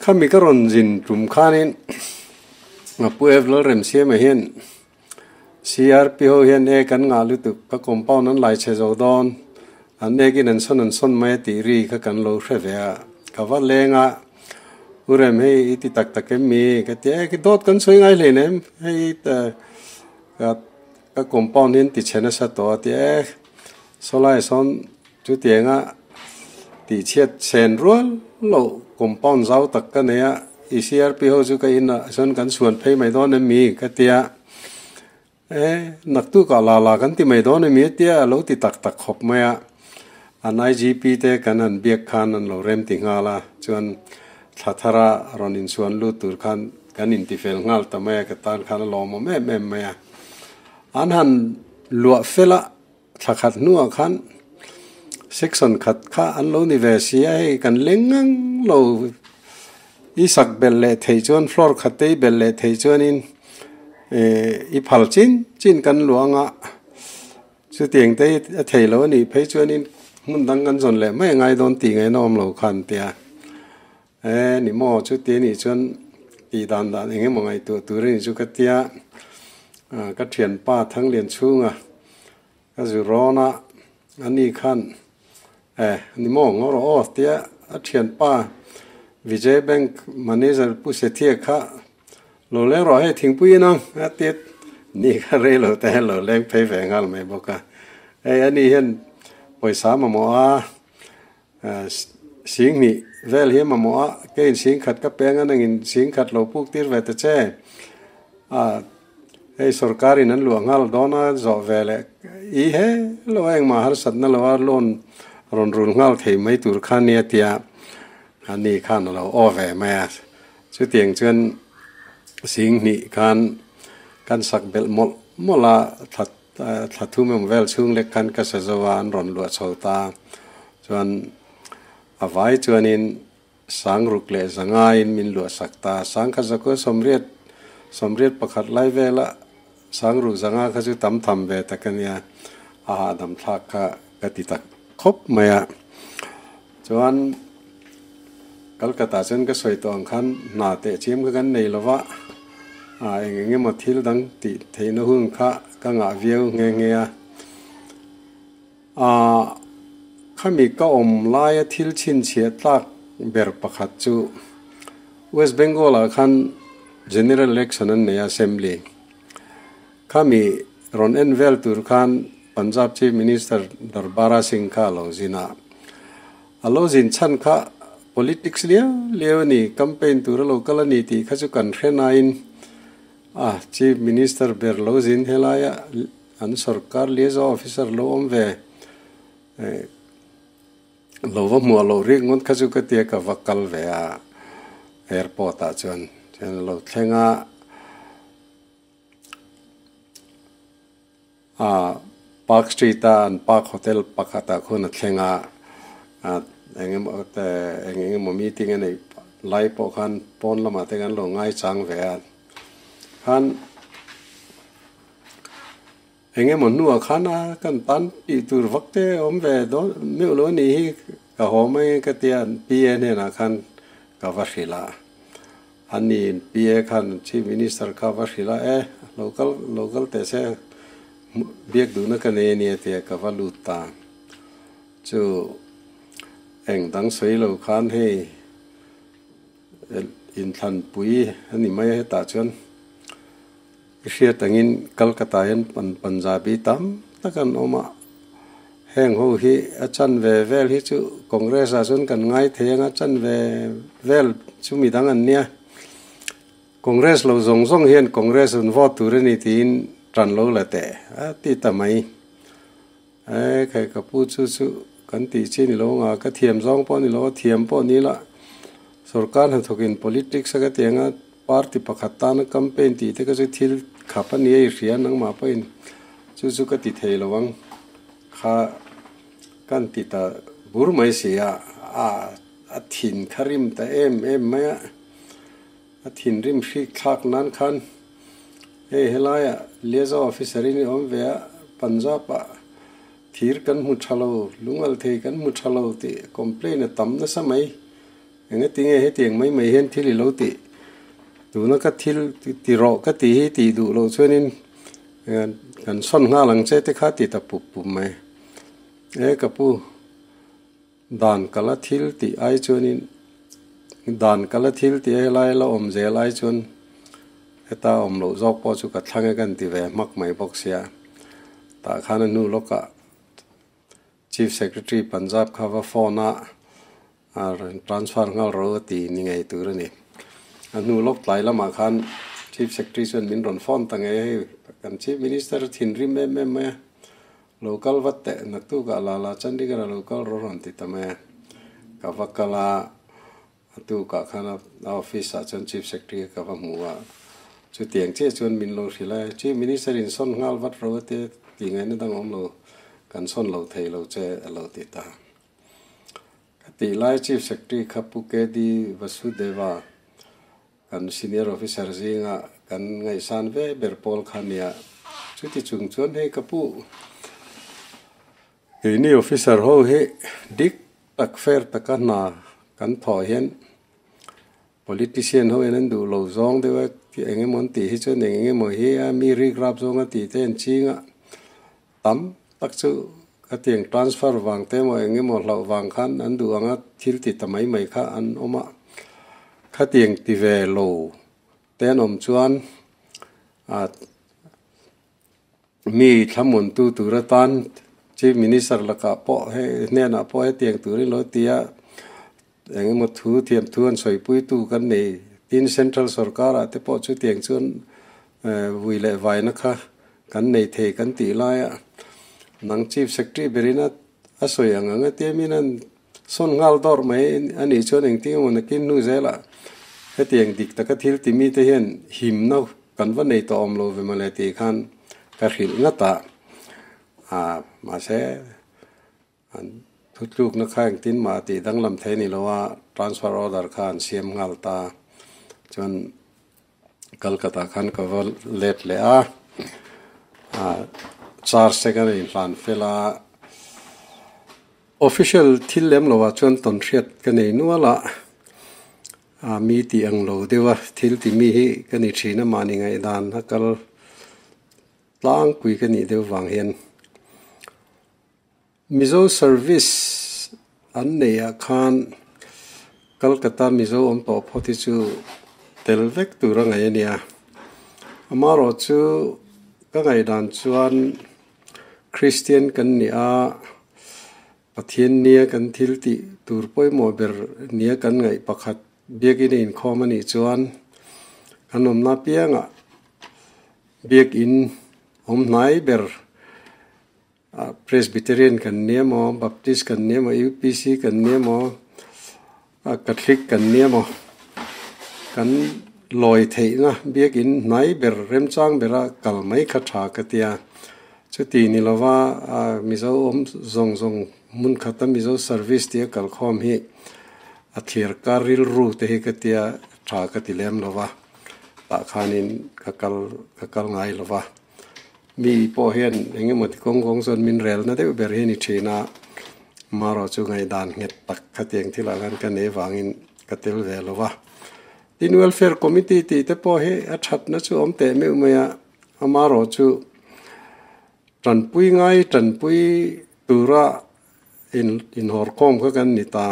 Khami ka rawn zin tum khanin Pu Ev Lalremsiama hian CRP ho hian e kan ngah lutuk, ka compound an lai chhe zo dawn, an ekin an sawn an sawn mai a tih ri kha kan lo hre ve a, ka va leng a, U Rem hei i ti tak tak em mi? Ka ti a, e dawt kan sawi ngai hlein em, hei ka ka compound hi an ti chhe nasa tawh a ti a, e sawlai sawn chutianga tihchhiat sen rual loh compound zau tak ka nei a, i CRP ho chu ka inah chuan kan chhuan phei mai dawn em mi? Ka ti a, e naktukah la la kan ti mai dawn em mi? A ti a, a lo ti tak tak khawp mai a, an IGP te kan han biak khan an lo rem ti nghal a, chuan thla thara rawn inchhuan lut tur khan kan intifel nghal ta mai a, ka tan khan a lawmawm em em mai a, an han luah fel a. Thla khat hnuah khan section khat kha an lo ni ve si a, hei kan leng ngang lo i sak belh leh theih chuan floor khat te i belh leh theih chuanin eh i phal chin chin kan luang a, chutiang te hi a thei lo a nih phei chuanin hmun dang kan zawn leh mai a ngai dawn tih ngaihna awm lo khan tia e ni maw chuti a nih chuan tih dan dan eng emaw ngaihtuah tur a nih chu ka tia ka thianpa Thanglian chhunga Ka zu rawn a, a ni khan eh ni maw ngaw rawh aw tia a thianpa Vijay Bank manager Pu Sethia kha lo leng rawh hei thingpui in ang a tia ni kha rei lo te hian lo leng phei ve nghal mai bawk a. Hei a ni hian pawisa mamawh a singhnih vel hi a mamawh a, keiin singkhat ka peng a nangin singkhat lo puk tir ve ta che a. Hei sorkarin an luah nghal dawn a, zawh ve leh i he lo a engmah harsatna lo a loan rawn rul nghal thei mai tur kha nia tia a ni khan a lo aw ve mai a. Chutiang chuan Singhnih khan kan sak belh mawlh mawlh a, thla thla thum emaw vel chhung lek khan ka sa zo a, an rawn luah chho ta. Chuan a vai chuanin Sangruk leh zangaiin min luahsak ta. Sangkhat zakua sawmriat, 81 lai vela Sangruk zanga kha chu tam tham ve tak a nia, a hahdam thlak kha ka ti tak khawp mai a. Chuan Kolkata chuan ka sawi tawh ang khan hna teh chiam kha kan nei lo va, eng eng emaw thil dang tih theihna hun kha ka ngah viau nghe nghe a. A, khami ka awm laia thil chhinchhiah tlak ber pakhat chu West Bengal ah khan General Election an nei a Assembly khami rawn en vel tur khan Punjab Chief Minister Darbara Singh kha a lo zin a, a lo zin chhan kha politics liau liau a ni, campaign tur a lo kal a ni tih kha chu kan hre nain a Chief Minister ber lo zin helaia an sorkar liaison officer lo awm ve Lo va hmuah loh rik ngawt kha chu ka tia ka va kal ve a airport ah chuan chuan a lo thleng a ah Park Street a an Park Hotel pakhat ah khuan a thleng a ah eng emaw te eng eng emaw meeting a neih lai pawh khan pawn lamah te kan lo ngaichang ve a khan. Eng emaw hnuah khan a kan tan tih tur vak te awm ve dawn meuh lo a nih hi ka haw mai ka tia PA hnenah khan ka va hrilh a, ani PA khan Chief Minister kha va hrilh a e lo kal lo kal teh se biak duhna ka nei a nia tia ka va lut ta chu eng dang sawi lo khan hei inthlanpui a ni mai a hetah chuan. I hriat angin Calcutta hian Punjabi tam tak an awm a, heng ho hi a chanve vel hi chu Congress ah chuan kan ngai thei ang a, chanve vel chu midang an nia. Congress lo zawng zawng hian Congress an vote tur a ni tiin tan lo la teh a ti ta mai. E khai ka pu chu chu kan tih chi ni lo anga ka thiam zawng pawh ni lo a, thiam pawh ni la sorkar hnathawkin politics a ka ti anga party pakhat tana campaign tih te kha chu thil khap a ni a i hria nangmah pawhin chu chu ka ti thei lo ang kha kan ti ta bur mai si a, a a thin kha rim ta em em mai a, a thinrim hrik thlak nan khan. Hei helaiah liaison officer in i awm ve a, Punjab ah thir kan hmu tha lo, lungal thei kan hmu tha lo tih complain a tam nasa mai. Engati nge hetiang mai mai hian thil i lo tih? Tuna ka thil ti rawh ka tih hi tih duh loh chuanin kan sawn nghal ang che te kha ti ta pup pup mai. E ka pu. Dan ka la thil tih ai chuanin dan ka la thil tih helai la awm zel ai chuan heta awm loh zawk pawh chu ka thlang e kan ti ve hmak mai bawk sia. Tah khan a hnu lawkah Chief Secretary Punjab kha va phone a, a transfer nghal ro a ti ni ngei tur a ni. A hnu lawk tlai lamah khan Chief Secretary chuan min rawn phone ta ngei a, hei kan Chief Minister thinrim em em mai a. Lo kal vat teh, naktukah la la Chandigarh-a lo kal rawh rawn ti ta mai a. Ka va kal a, a tukah khan a office-ah chuan Chief Secretary ka va hmu a, chutiang chiah chuan min lo hrilh a, Chief Minister in sawn nghal vat rawh a tia tih ngaihna dang awm lo, kan sawn lo thei lo che a lo ti ta. Ka tih lai Chief Secretary kha Pu KD Vasudeva Kan senior officer zinga kan ngaihsan ve ber pawl kha nia. Chuti chung chuan hei ka pu keini officer ho hi dik tak fair taka hna kan thawh hian politician ho hian an duh lo zawng deuh a eng emaw an tih hi chuan eng eng emaw hi a mi rik rap zawnga tih te an ching a tam tak chu khatiang transfer vang te emaw eng emaw hlauh vang khan an duh anga thil ti ta mai mai kha an awm a, khatiang ti ve lo te an awm chuan ah mi thlamuantu tur atan Chief Minister lakah pawh hei hnenah pawh hetiang turin lo ti a, eng emaw thu thiam thu an sawipuitu kan nei tin Central sorkarah te pawh chutiang chuan vui leh vaina kha kan nei thei kan tih laia nang Chief Secretary berin a a sawi ang ang a tiamin an sawn nghal dawr mai a nih chuan engtin emaw nakin hnu zelah hetiang dik taka thil ti mite hian himna kan va nei tawh awm lo ve mawle tih khan ka hrilh ngat a, mahse An thutlukna kha engtin mah tih danglam thei a ni lo a, transfer order kha an siam nghal ta. Chuan Calcutta khan ka va let leh a, charge te kan inhlan fel a. Official thil lem lo ah chuan tawnhriat ka nei nual a, mi tih ang lo deuh a thil ti mi hi ka ni thin a, mahni ngaihdan a kal tlangpui ka nih deuh vang hian. Mizo service an neih ah khan Calcutta Mizo awm tawh phawt hi chu tel vek tur a ngaih a nia. Amaherawhchu ka ngaihdan chuan Kristian kan ni a, Pathian nia kan thil tih tur pawimawh ber nia kan ngaih pakhat biakin a inkhawm a nih chuan kan awmna apiangah biakin awm hnai ber Presbyterian kan nia maw, Baptist kan nia maw, UPC kan nia maw, Catholic kan nia maw, kan lawi theihna biakin hnai ber remchang bera kal mai kha tha ka tia. Chuti ni lova Mizo awm zawng zawng hmun khata Mizo service tia kalkhawm hi a thlir kar rilru te hi ka tia tha ka ti lem lova, tah khanin ka kal ka kal ngai lova. Mi pawh hian eng emaw ti kawng kawng chuan min relna deuh ber hi a ni thin a, marawh chu ngaihdan nghet tak khatiang thilah khan ka nei vangin ka tel ve lo va. Tin, Welfare Committee tih te pawh hi a thatna chu awm teh meuh mai a, amarawh chu tanpui ngai tanpui tura inhawrkhawm kha kan ni ta.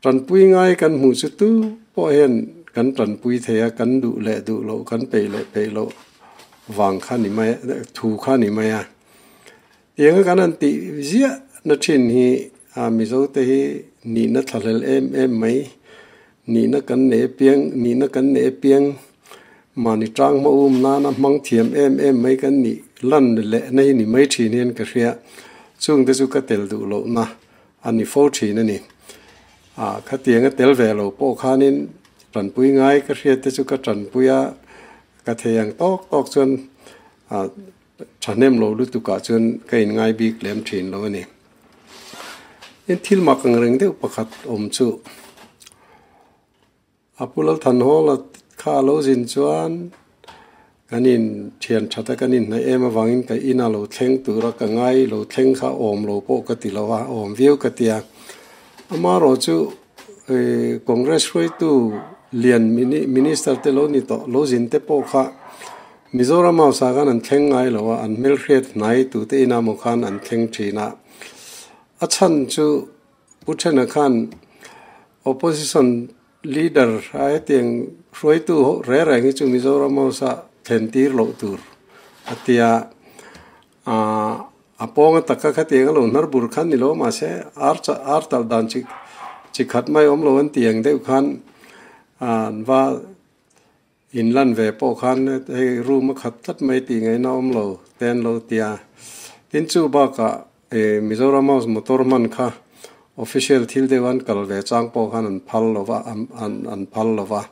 Tanpui ngai kan hmuh chu tu pawh hian kan tanpui thei a, kan duh leh duh loh, kan peih leh peih loh vang kha ni mai a, thu kha ni mai a. Tianga kan han tih ziah na thin hi a Mizote hi nihna thlahlel em em mai, nihna kan nei apiang, nihna kan nei apiang mahni tang hma um nana hmang thiam em em mai kan nih lan leh na hi ni mai thin hian ka hria. Chungte chu ka tel duh lohna a ni fo thin a ni. Ah, khatiang a tel ve lo pawh khanin tanpui ngai ka hriat te chu ka tanpui a, ka thei ang tawk tawk chuan ah thahnem lo lutukah chuan ka inngai bik lem thin lo a ni. Tin, thil mak ang reng deuh pakhat awm chu A pu Lalthanhawla kha a lo zin chuan kan in thian that a, kan inhnaih em avangin ka ina lo thleng tura ka ngai lo thleng kha awm lo pawh ka ti lo a, awm viau ka ti a. Amaherawh chu Congress hruaitu lian Minister te lo ni tawh lo zin te pawh kha Mizoram House ah khan an thleng ngai lo a, an hmelhriat hnai tute inah maw khan an thleng thin a. A chhan chu Pu Thena khan Opposition Leader a hetiang hruaitu reng reng hi chu Mizoram House ah thlen tir loh tur a ti a. A pawnga taka khatiang a lo hnar bur khan ni lo mahse ar ar talh dan chi chi khat mai awm lo an ti ang deuh khan an va inlan ve pawh khan hei room a khat tlat mai tih ngaihna awm lo te an lo ti a. Tin chu bakah Mizoram House motor hman kha official thil deuh an kal ve chang pawh khan an phal lo va, an phal lo va.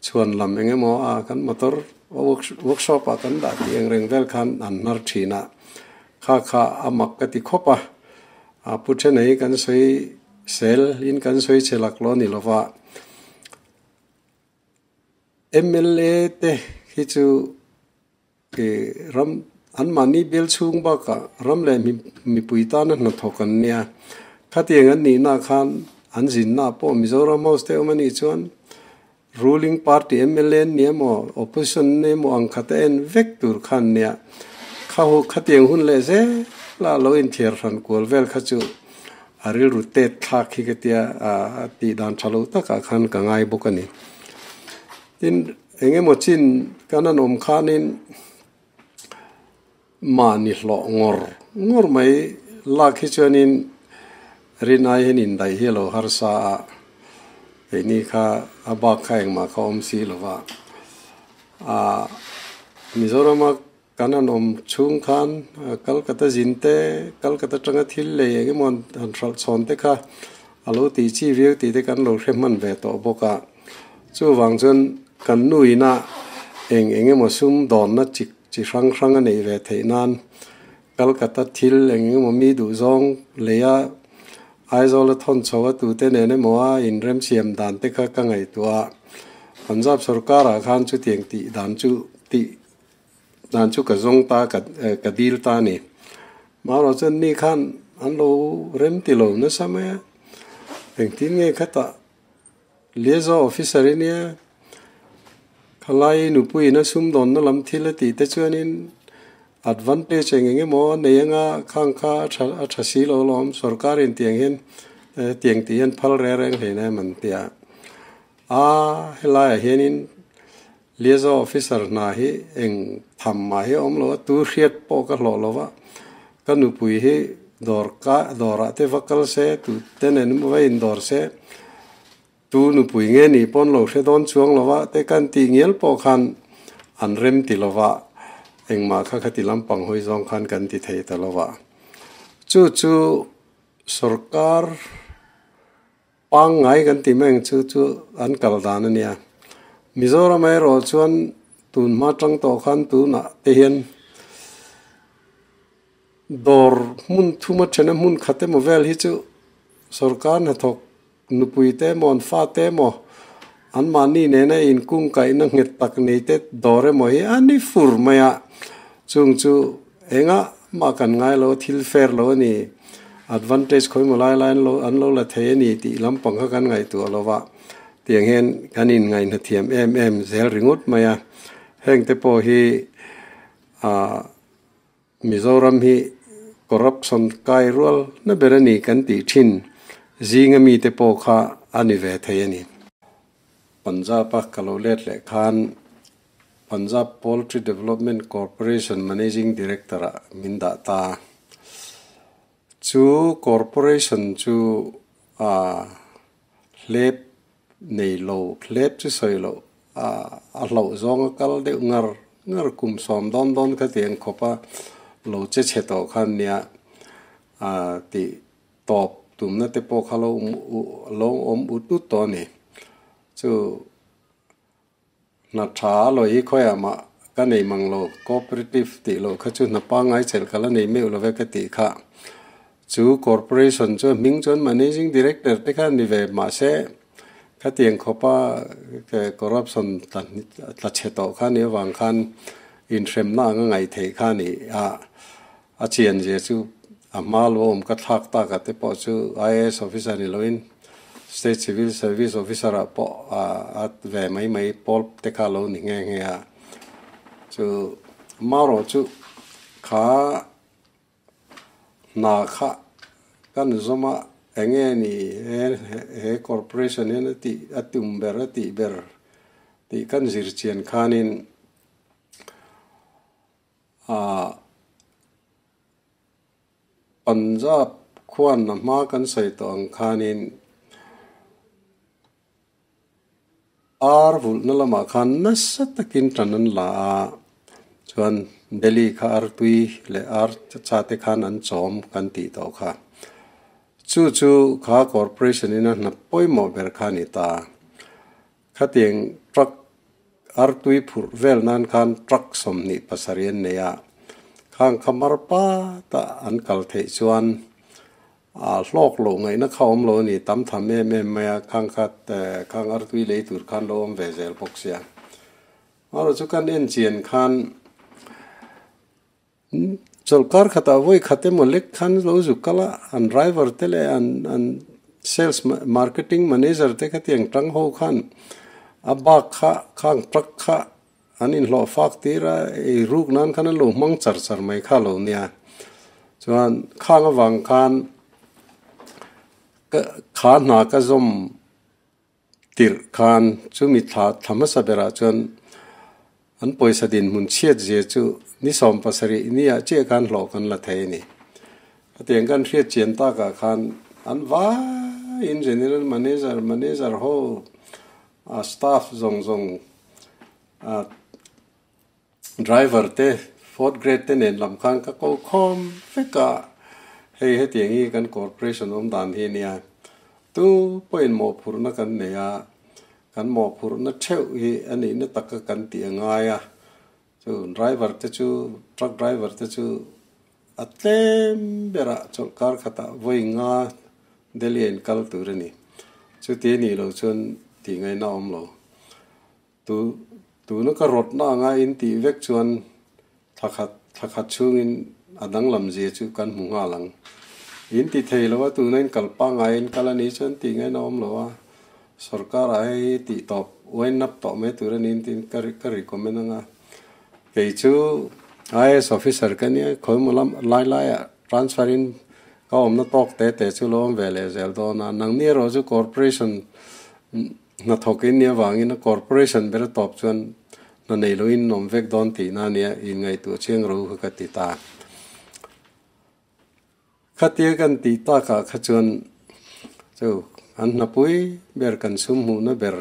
Chhuan lam eng emaw a kan motor workshop ah kan dah tih ang reng vel khan an hnar thin a. Kha kha a mak ka ti khawp a. Pu Thena hi kan sawi sel in kan sawi che laklawh a ni lo va. Mla te hi chu ram anmahni bial chhung bakah ram leh mipui tana hnathawk an nia. Khatiang an nihna khan an zinna pawh Mizoram House te awm a nih chuan ruling party mla an ni emaw opposition an ni emaw ang khat a en vek tur kha an nia. Kha khatiang hun leh zela lo inthiar hran kual vel kha chu A rilru tet thlak hi ka tia a tih dan tha lo takah khan ka ngai bawk a ni. Tin, eng emaw chin kan an awm khanin mahni hlawh ngawr ngawr mai lak hi chuanin rin ai hian indaih hi a lo harsa a, keini kha a bak kha engmah kha awm si lo va. Mizorama Kan han awm chhung khan Calcutta zin te, Calcutta atanga thil lei eng emaw han hralh chhawn te kha a lo tih chi viau tih te kan lo hre hman ve tawh bawk a. Chuvang chuan kan nu ina eng eng emaw sum dawnna chi chi hrang hrang a neih ve theih nan Calcutta thil eng eng emaw mi duhzawng leia Aizawl a thawn chho a tute nen emaw a inremsiam dan te kha ka ngaihtuah a. Punjab sorkarah khan chutiang tih dan chu tih Dan chu ka zawng ta ka ka dil ta a ni. Marawh chuan mi khan an lo rem ti lo nasa mai a, engtin nge khatah liaison officer i nia, khalai nupuiin a sumdawnna lam thil a tih te chuanin advantage eng eng emaw a nei anga khang kha a tha a tha si lo alawm, sorkarin tiang hian Hetiang tih hian phal reng reng hle na em an ti a. A helaiah hianin liaison officer hna hi eng tham mah hi a awm lo a, tu hriat pawh ka hlawh lo va, ka nupui hi dawr ka dawrah te va kal se, tu te nen va indawr se, tu nupui nge nih pawn lo hre dawn chuang lo va, te kan tih ngial pawh khan an rem ti lo va, engmah kha khati lampang hawi zawng khan kan ti thei ta lo va. Chu chu Sorkar pangngai kan tih mai ang chu chu an kal dan a nia. Mizoram erawh chuan tun hma tang tawh khan tunah te hian dawr hmun thuma thena hmun khat emaw vel hi chu sorkar hnathawk nupui te emaw an fate emaw anmahni nena inkungkaihna nghet tak nei te dawr emaw hi a ni fur mai a, chung chu engah mah kan ngai lo thil fair lo a ni, advantage khawi maw lai lai an lo an lo la thei a ni tih lampang kha kan ngaihtuah lo va, tiang hian kan inngaihna thiam em em zel ringawt mai a, heng te pawh hi ah. Mizoram hi corruption kai rual na ber a ni kan tih thin zinga mite pawh kha a ni ve thei a ni. Punjab-a ka lo let leh khan Punjab Poultry Development Corporation Managing Director-ah min dah ta. Chu corporation chu a hlep nei lo, hlep chu sawi loh a hlauh zawng a kal deuh ngar ngar kum sawm dawn dawn kha ti ang khawp a lo che chhe tawh khan nia a tih tawp tumna te pawh kha lo lo awm ut ut tawh a ni. Chu hna tha a lawi hi khawiah mah ka nei mang lo, cooperative tih loh kha chu hna pangngai chelh ka la nei meuh lo ve ka tih kha. Chu corporation chu a hming chuan managing director te kha a ni ve mahse khatiang khawpa corruption tla chhe tawh kha nih avang khan inhremna anga ngaih theih kha a ni a, a chian zia chu a hma lo awm ka thlak tak a te pawh chu IAS officer ni loin State Civil Service officer ah pawh a ve mai mai pawl te kha a lo ni nghe nghe a, chu marawh chu kha. Hna kha kan zawm a, eng nge ni he he corporation hian a tih a tum ber a tih ber tih kan zir chian khanin ah Punjab khuan a hma kan sawi tawh ang khanin Ar vulhna lamah khan nasa takin tan an la a, chuan Delhi kha ar tui leh ar cha te khan an chawm kan tih tawh kha. Chu chu kha corporation in a hna pawimawh ber kha a ni ta. Khatiang truck ar tui phurh vel nan khan truck 27 an nei a, khang kha mar pata an kal theih chuan A hlawk loh ngaihna kha awm lo a ni, tam tham em em mai a, khang kha khang artui lei tur khan lo awm ve zel bawk sia. Amaherawhchu chu kan en chian khan chawlhkar khatah vawi khat emaw lek khan lo zuk kal a, an driver te leh an an sales marketing manager te khatiang tang ho khan a bak kha khang truck kha An inhlawh fak tir a, ei ruk nan khan an lo hmang char char mai kha lo nia. Chuan khang avang khan ka kha hna ka zawm tirh khan chumi thla thla hmasa berah chuan an pawisa dinhmun chhiat zia chu ni 17 nia chiah khan hlawh kan la thei a ni. Hetiang kan hriat chian takah khan an vaiin General Manager, Manager ho A staff zawng zawng a driver te fourth grade te nen lam khan ka ko khawm vek a, hei hetiang hi kan corporation awm dan hi a nia, tu pawhin mawhphurhna kan nei a, kan mawhphurhna theuh hi a nihna taka kan tih a ngai a, chu driver te chu truck driver te chu a tlem berah chawlhkar khatah vawi nga Delhi a inkal tur a ni. Chuti a nih loh chuan tih ngaihna a awm lo. Tu tuna ka rawtna anga in tih vek chuan thla khat thla khat chhungin a danglam zia chu kan hmu nghal ang. In ti thei lo a, tuna in kal pangngai in kal a nih chuan tih ngaihna a awm lo a. Sorkar-ah hei hi tih tawp wind up tawh mai tur a niin tiin ka ka recommend ang a. Kei chu IAS officer ka nia, khawimaw lam lai laiah transfer in. Ka awmna tawk te te chu lo awm ve leh zel dawn a, nangni erawh chu corporation hnathawk in nia vangin a corporation ber a tawp chuan hna nei loin in awm vek dawn tihna a nia, inngaihtuah chiang ro kha ka ti ta. Khatia kan tih takah kha chuan chu an hnapui ber kan sum hmuhna ber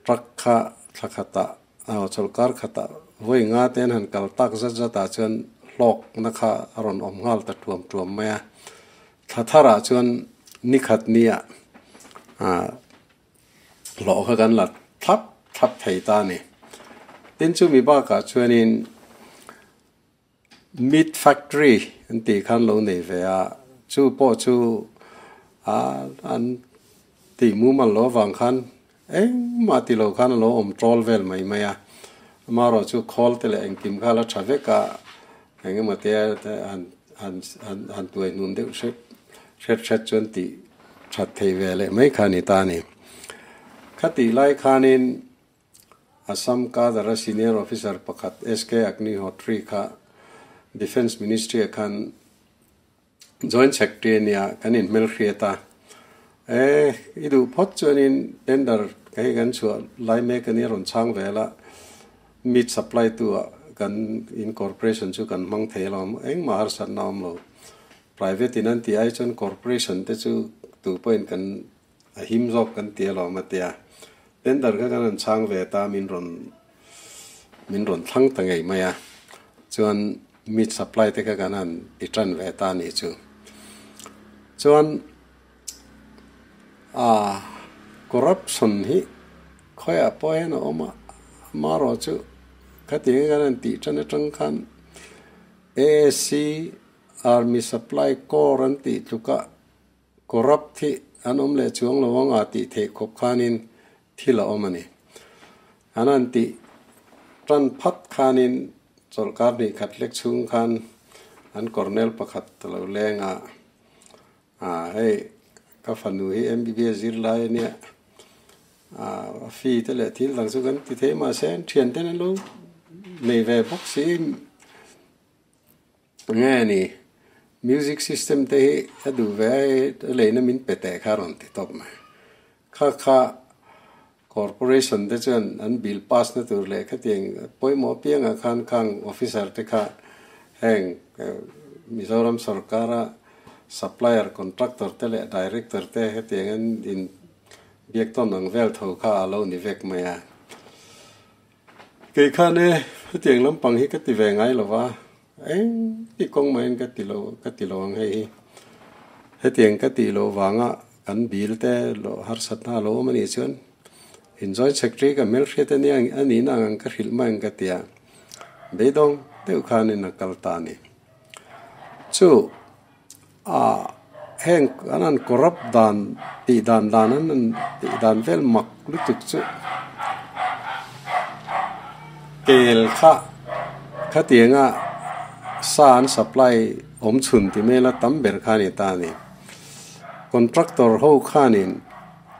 truck kha thla khatah aw chawlhkar khatah vawi nga te an han kal tak zat zatah chuan hlawkna kha a rawn awm nghal ta tuam tuam mai a. Thla tharah chuan ni khat nia ah hlawh kha kan la thlap thlap thei ta a ni. Tin chumi bakah chuanin Meat factory an tih khan lo nei ve a, chu pawh chu a an tih mumal lo avang khan engmah ti lo khan a lo awm tawl vel mai mai a. Amaherawh chu khawl te leh engkim kha a la tha vek a, eng emaw te han han han han tuai hnun deuh hret hret hret chuan tih that thei ve leh mai kha a ni ta a ni. Khatih lai khanin Assam Cadre-a senior officer pakhat SK Agnihotri kha Defence Ministry-ah khan Joint Secretary a nia, kan inhmelhriat a. E, i duh phawt chuanin tender ka hei kan chhuah lai mek a nia rawn chhang vel a, meat supply tu-ah kan in corporation chu kan hmang thei alawm, engmah harsatna a awm lo. Private in an tih ai chuan corporation te chu tu pawhin kan A him zawk kan ti alawm a tia. Tender kha kan han chhang ve ta min rawn min rawn thlang ta ngei mai a. Chuan meat supply te kha kan han ti tan ve ta a nih chu. Chuan a corruption hi khawiah pawh hian a awm a, amaherawh chu khatiang hi kan han tih tan atang khan ASC Army Supply Corps an tih tluka Corrupt hi an awm leh chuang lo ang a tih theih khawp khanin thil a awm a ni. An han tih tan phat khanin chawlhkar hnih khat lek chhung khan an colonel pakhat a lo leng a, ah hei ka fanu hi MBBS zirlai a nia, ah a fee te leh thil dang chu kan ti thei mahse an thianten an lo nei ve bawk si. Nge ni, music system te hi a duh ve a hei a leina min pe teh kha a rawn ti tawp mai. Kha kha corporation te chuan an bill pass na tur leh khatiang pawimawh apiangah khan khang officer te kha heng Mizoram sorkara supplier contractor te leh director te hetiang an in biak tawn ang vel tho kha a lo ni vek mai a. Kei khan e, hetiang lampang hi ka ti ve ngai lo va, eng ti kawng maiin ka ti lo ka ti lo ang hei hi. Hetiang ka tih loh vanga kan bill te lo harsatna a lo awm a nih chuan in joint secretary ka hmelhriat a nia a nihna ang ang ka hrilh mai ang ka ti a, beidawng deuh khanin a kal ta a ni. Chu a heng an han corrupt dan tih dan dan an han tih dan vel mak lutuk chu tel kha khatianga sa an supply awm chhun ti mela tam ber kha a ni ta a ni. Contractor ho khanin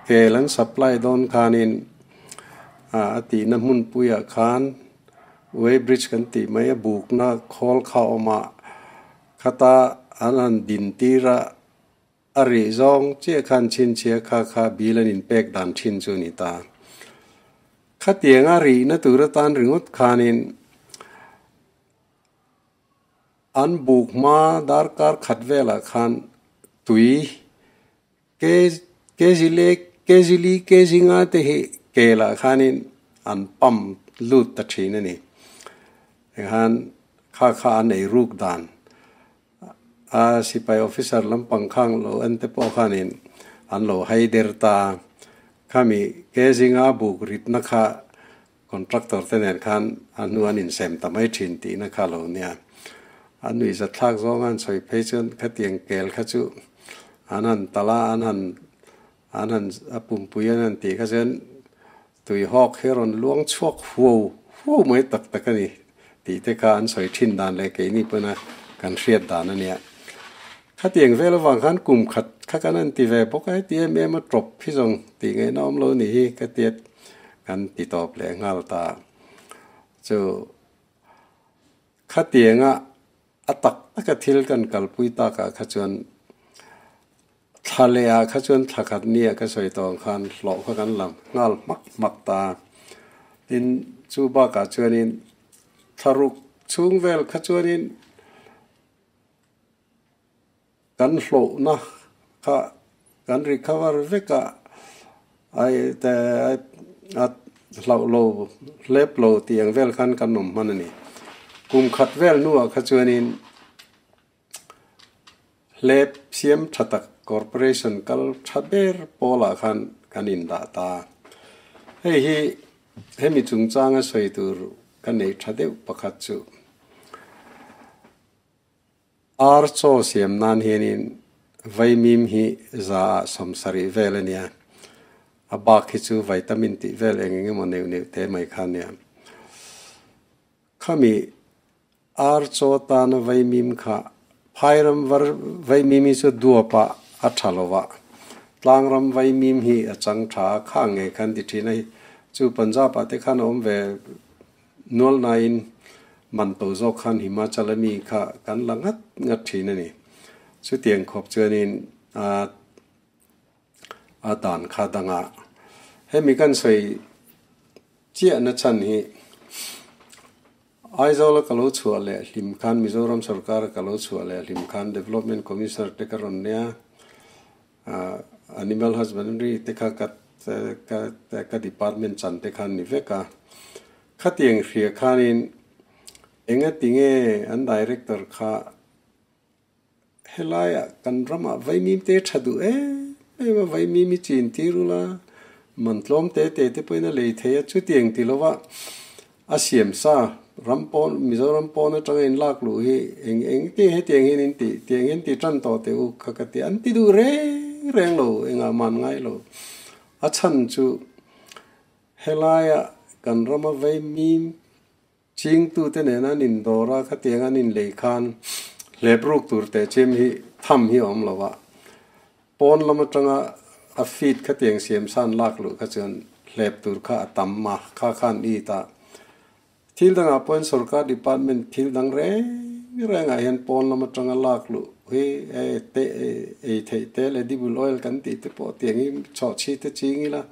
tel an supply dawn khanin a tihna hmunpuiah khan weigh bridge kan tih mai a bukna khawl kha a awm a. Khata an han din tir a, a rih zawng chiah khan chhinchhia kha kha bill an inpek dan thin chu a ni ta. Khatianga rihna tur atan ringawt khanin an buk hma darkar khat velah khan tui kg leh kg li kg nga te hi kelah khanin an pump lut ta thin a ni. Tikhan kha kha an ei ruk dan a sipai officer lampang khang lo en te pawh khanin an lo hai der ta. Khami kg nga buk ritna kha contractor te nen khan a hnu an insem ta mai thin tihna kha lo nia. A nuihzat thlak zawng a an sawi phei chuan khatiang kel kha chu an han talh a, an han an han a pumpui an han tih kha chuan tuihawk hi a rawn luang chhuak huau huau mai tak tak a ni tih te kha an sawi thin dan leh keini pawna kan hriat dan a nia. Khatiang vel avang khan kum khat kha kan han ti ve bawk a, heti em em a tawp hi zawng tih ngaihna awm lo ni hi ka tiat kan ti tawp leh nghal ta. Chu khatianga a tak taka thil kan kalpui takah kha chuan. Thla leh ah kha chuan thla khat nia ka sawi tawh ang khan hlawh kha kan la nghal hmak hmak ta. Tin, chu bakah chuanin thla ruk chhung vel kha chuanin kan hlawhna kha kan recover vek a, ai te a hlauh lo hlep lo tih ang vel khan kan awm hman a ni. Kum khat vel hnuah kha chuanin Hlep siam tha tak Corporation kal tha ber pawlah khan kan indah ta. Hei hi hemi chungchanga sawi tur ka neih tha deuh pakhat chu ar chaw siam nan hianin vaimim hi za ah 70 vel a nia. A bak hi chu vitamin tih vel eng eng emaw neuh neuh te mai kha a nia. Khami Ar chaw tana vaimim kha phairam var vaimim hi chu duapah a tha lo va, tlangram vaimim hi a chang tha a, kha ngei khan ti thin a hi. Chu Punjab ah te khan a awm ve nual nain man to zawk khan Himachal ami kha kan la ngat ngat thin a ni. Chutiang khawp chuanin a a dan kha danga hemi kan sawi chiahna chhan hi Aizawl a ka lo chhuah leh hlim khan Mizoram sorkar a ka lo chhuah leh hlim khan Development Commissioner te ka rawn nia ah Animal Husbandry te kha ka ka ka department chan te khan ni vek a khatiang hria khanin engatinge an director kha Helaiah kan ramah vaimim te tha duh em em a, vaimim hi chin tir ula, man tlawm te te te pawhin a lei thei a, chutiang ti lova a siam sa ram pawn Mizoram pawn atanga in lak luh hi eng eng te hetiang hian in ti tiang hian ti tan tawh teh u kha ka ti an ti duh reng reng lo engah man ngai lo. A chhan chu helaiah kan rama vaimim Chingtute nena an indawr a, khatiang an inlei khan hlep ruk tur teh chem hi tham hi a awm lo a. Pawn lam atanga a feed khatiang siam san lak luh kha chuan hlep tur kha a tam a, kha khan it a. Thil dangah pawhin sorkar department thil dang reng rengah hian pawn lam atanga lak luh hi te ei theih te leh edible oil kan tih te pawh tiang hi chawhchhi te ching ila.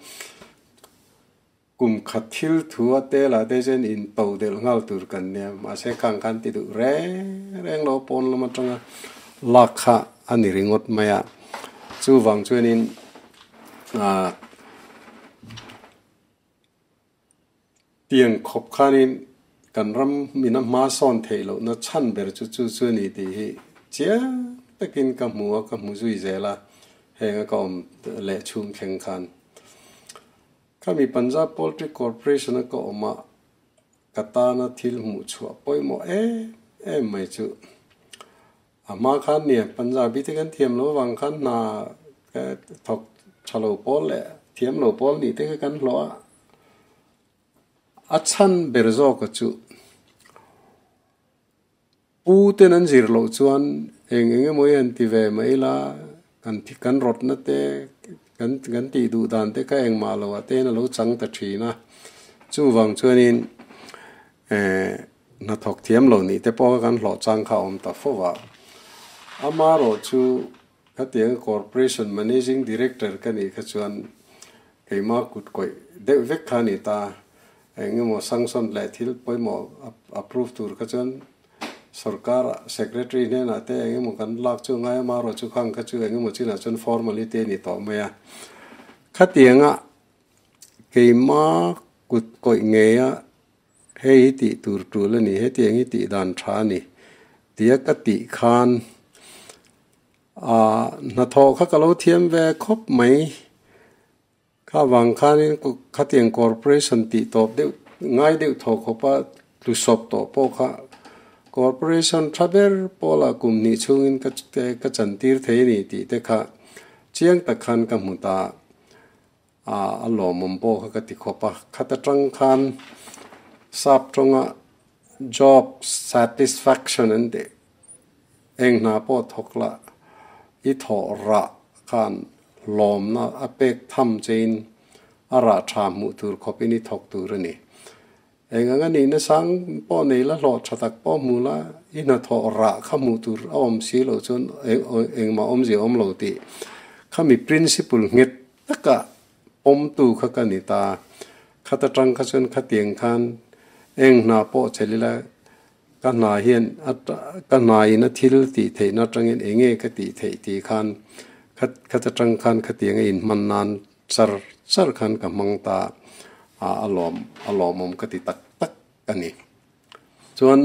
Kum khat thil thu a tel ah te chuan in to delh nghal tur kan nia, mahse khang khan ti duh reng reng lo pawn lam atanga lak kha a ni ringawt mai a, chuvang chuanin ah tiang khawp khanin kan ram mina hma sawn theih lohna chhan ber chu chu chu a ni tih hi chiang takin ka hmu a, ka hmu zui zel a, heng a ka awm leh chhung thleng khan. Khami Punjab Poultry Corporation a ka awm a, ka tana thil hmuh chhuah pawimawh em em mai chu. A hma khan nia Punjabi te kan thiam lo avang khan hna ka thawk tha lo pawl leh thiam lo pawl nih te kha kan hlawh a. A chhan ber zawka chu Pu ten an zir loh chuan eng eng emaw hi han ti ve mai ila, kan thi kan rawtna te, kan kan tih duh dan te kha engmah loh ah te hian a lo chang ta thin a. Chuvang chuanin eh hnathawk thiam lo nih te pawh kha kan hlawh chang kha a awm ta fo va. Amaherawh chu khatiang Corporation Managing Director ka nih kha chuan keimah kut kawih deuh vek kha a ni ta. Eng emaw sanction leh thil pawimawh approve tur kha chuan sorkar secretary hnenah te eng emaw kan lak chu ngai a, marawh chu khang kha chu eng emaw chinah chuan formality a ni tawh mai a. Khatianga keima kut kawih ngeia hei hi tih tur tul a ni, hetiang hi tih dan tha a ni tia ka tih khan ah hnathawh kha ka lo thiam ve khawp mai. Kha vang khanin khatiang corporation tih tawp deuh ngai deuh thaw khawpa tlu sawp tawh pawh kha corporation tha ber pawlah kum hnih chhungin ka ka chantir thei a ni tih te kha chiang tak khan ka hmu ta a, a lawmawm pawh kha ka ti khawp a. Khat atang khan sap tawnga job satisfaction an tih Eng hna pawh thawk la, i thawh rah khan lawmna a pek tham chein a rah tha hmuh tur khawpin i thawk tur a ni. Eng anga nihna sang pawh nei la, hlawh tha tak pawh hmu la, i hnathawh rah kha hmuh tur a awm si loh chuan engmah awmzia awm lo tih. Khami principle nghet taka pawmtu kha ka ni ta. Khata tang kha chuan khatiang khan eng hna pawh chelh ila ka hna hian ka hna in a thil tih theihna atangin eng nge ka tih theih tih khan khata tang khan khatiang a inhman nan char char khan ka hmang ta a a lawm a lawmawm ka ti tak tak a ni. Chuan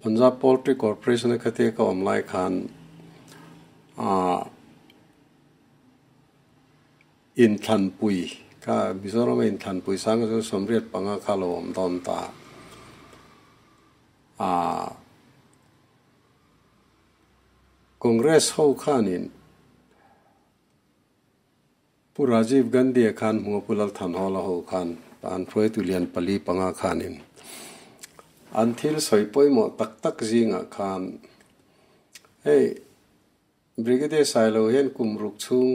Punjab Poultry Corporation a khatia ka awm lai khan ah inthlanpui kha Mizoram a inthlanpui sang chu 85 kha lo awm dawn ta ah Congress ho khanin Pu Rajiv Gandhi-a khan hmu Pu Lal Thanhawla ho khan an hruaitu lian pali panga khanin an thil sawi pawimawh tak tak zingah khan hei Brigadier Sailo hian kum ruk chhung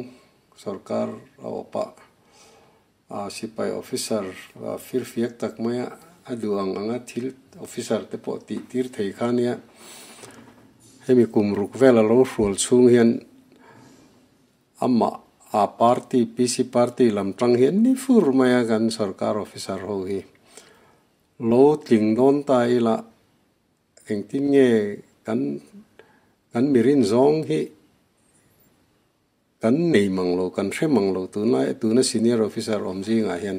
sorkar a awp a, sipai officer firfiak tak maia a duh ang anga thil officer te pawh tih tir thei kha nia. Hemi kum ruk vel a lo hrual chhung hian Amah a party PC party lam tang hian ni fur mai a kan sorkar officer ho hi lo tling dawn ta ila engtin nge kan kan mirin zawng hi kan nei mang lo kan hre mang lo tunlai tuna senior officer awm zingah hian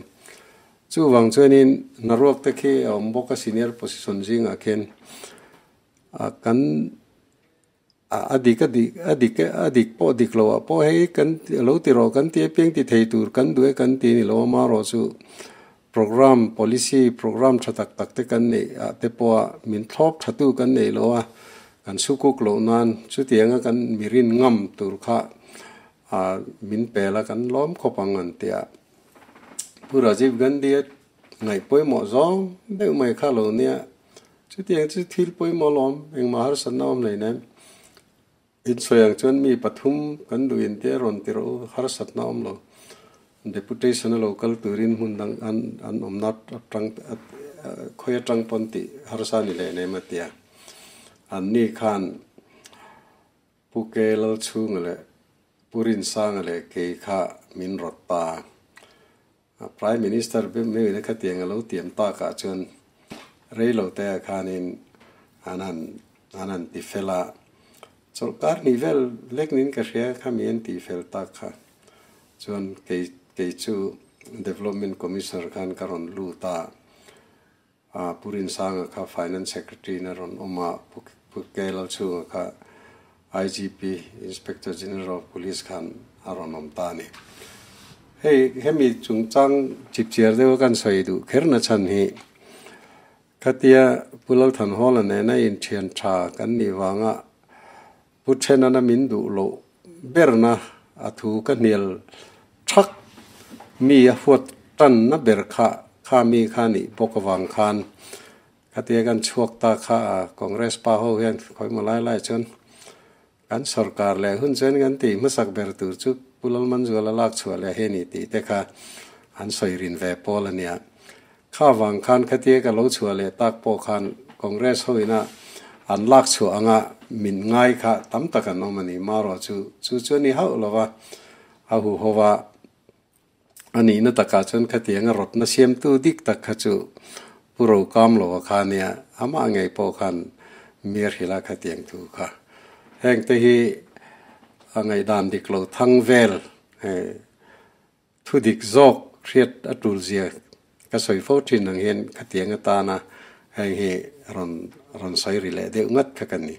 chuvang chuanin hnaruak te khi a awm bawk a senior position zingah khian kan A dik a dik a dik a dik pawh dik lo ah pawh hei kan lo ti rawh kan ti apiang ti thei tur kan duh e kan ti ni lo a marawh chu program policy program tha tak tak te kan neih ah te pawh a min thlawp tha tu kan neih lo a kan sukuk loh nan chutiang a kan mirin ngam tur kha a min pel a kan lawm khawp ang an ti a Pu Rajiv Gandhi a ngaih pawimawh zawng deuh mai kha lo nia. Chutiang chu thil pawimawh lawm, engmah harsatna awm hlei nen. Insawi ang chuan mi pathum kan duh in te rawn ti rawh u, harsatna awm lo. Deputation a lo kal turin hmun dang an an awmna atang khawi atang pawn tih harsa ni hlei nem a ti a. Anni khan Pu Ke Lalchhunga leh Pu Rinsanga leh kei kha min rawt ta. Prime Minister meuhin a khatiang a lo tiam takah chuan rei lo te ah khanin an han an han ti fel a, chawlhkar hnih vel lek niin ka hria khami an tih fel tak kha chuan kei kei chu Development Commissioner khan ka rawn lut a, Pu Rinsanga kha Finance Secretary in a rawn awm a, Pu Kelalchhunga kha IGP, Inspector General of Police khan a rawn awm ta a ni. Hei hemi chungchang chipchiar deuha kan sawi duh kher na chhan hi khatia Pu Lalthanhawla nena inthian tha kan nih vanga Pu Thenana min duh loh berna a thu ka hnial thak mi a huat tanna ber kha kha mi kha nih bawk avang khan Khatia kan chhuak ta kha a Congress pa ho hian khawimaw lai lai chuan kan sorkar leh hun chuan kan tih hmasak ber tur chu Pu Lalmanzuala lak chhuah leh hi a ni tih te kha an sawi rin ve pawl a nia. Kha vang khan khatia ka lo chhuah leh tak pawh khan Congress ho ina an lak chhuah anga min ngai kha tam tak an awm a ni. Marawh chu chu chu a ni hauh lova a huhova A nihna takah chuan khatianga rawtna siamtu dik tak kha chu Pu Rokam lova kha nia, amah ngei pawh khan mir hrilh a khatiang thu kha. Heng te hi a ngaihdan dik lo thang vel thu dik zawk hriat a tul zia ka sawi fo thin ang hian khatiang atana heng hi rawn rawn sawi ri leh deuh ngat kha ka ni.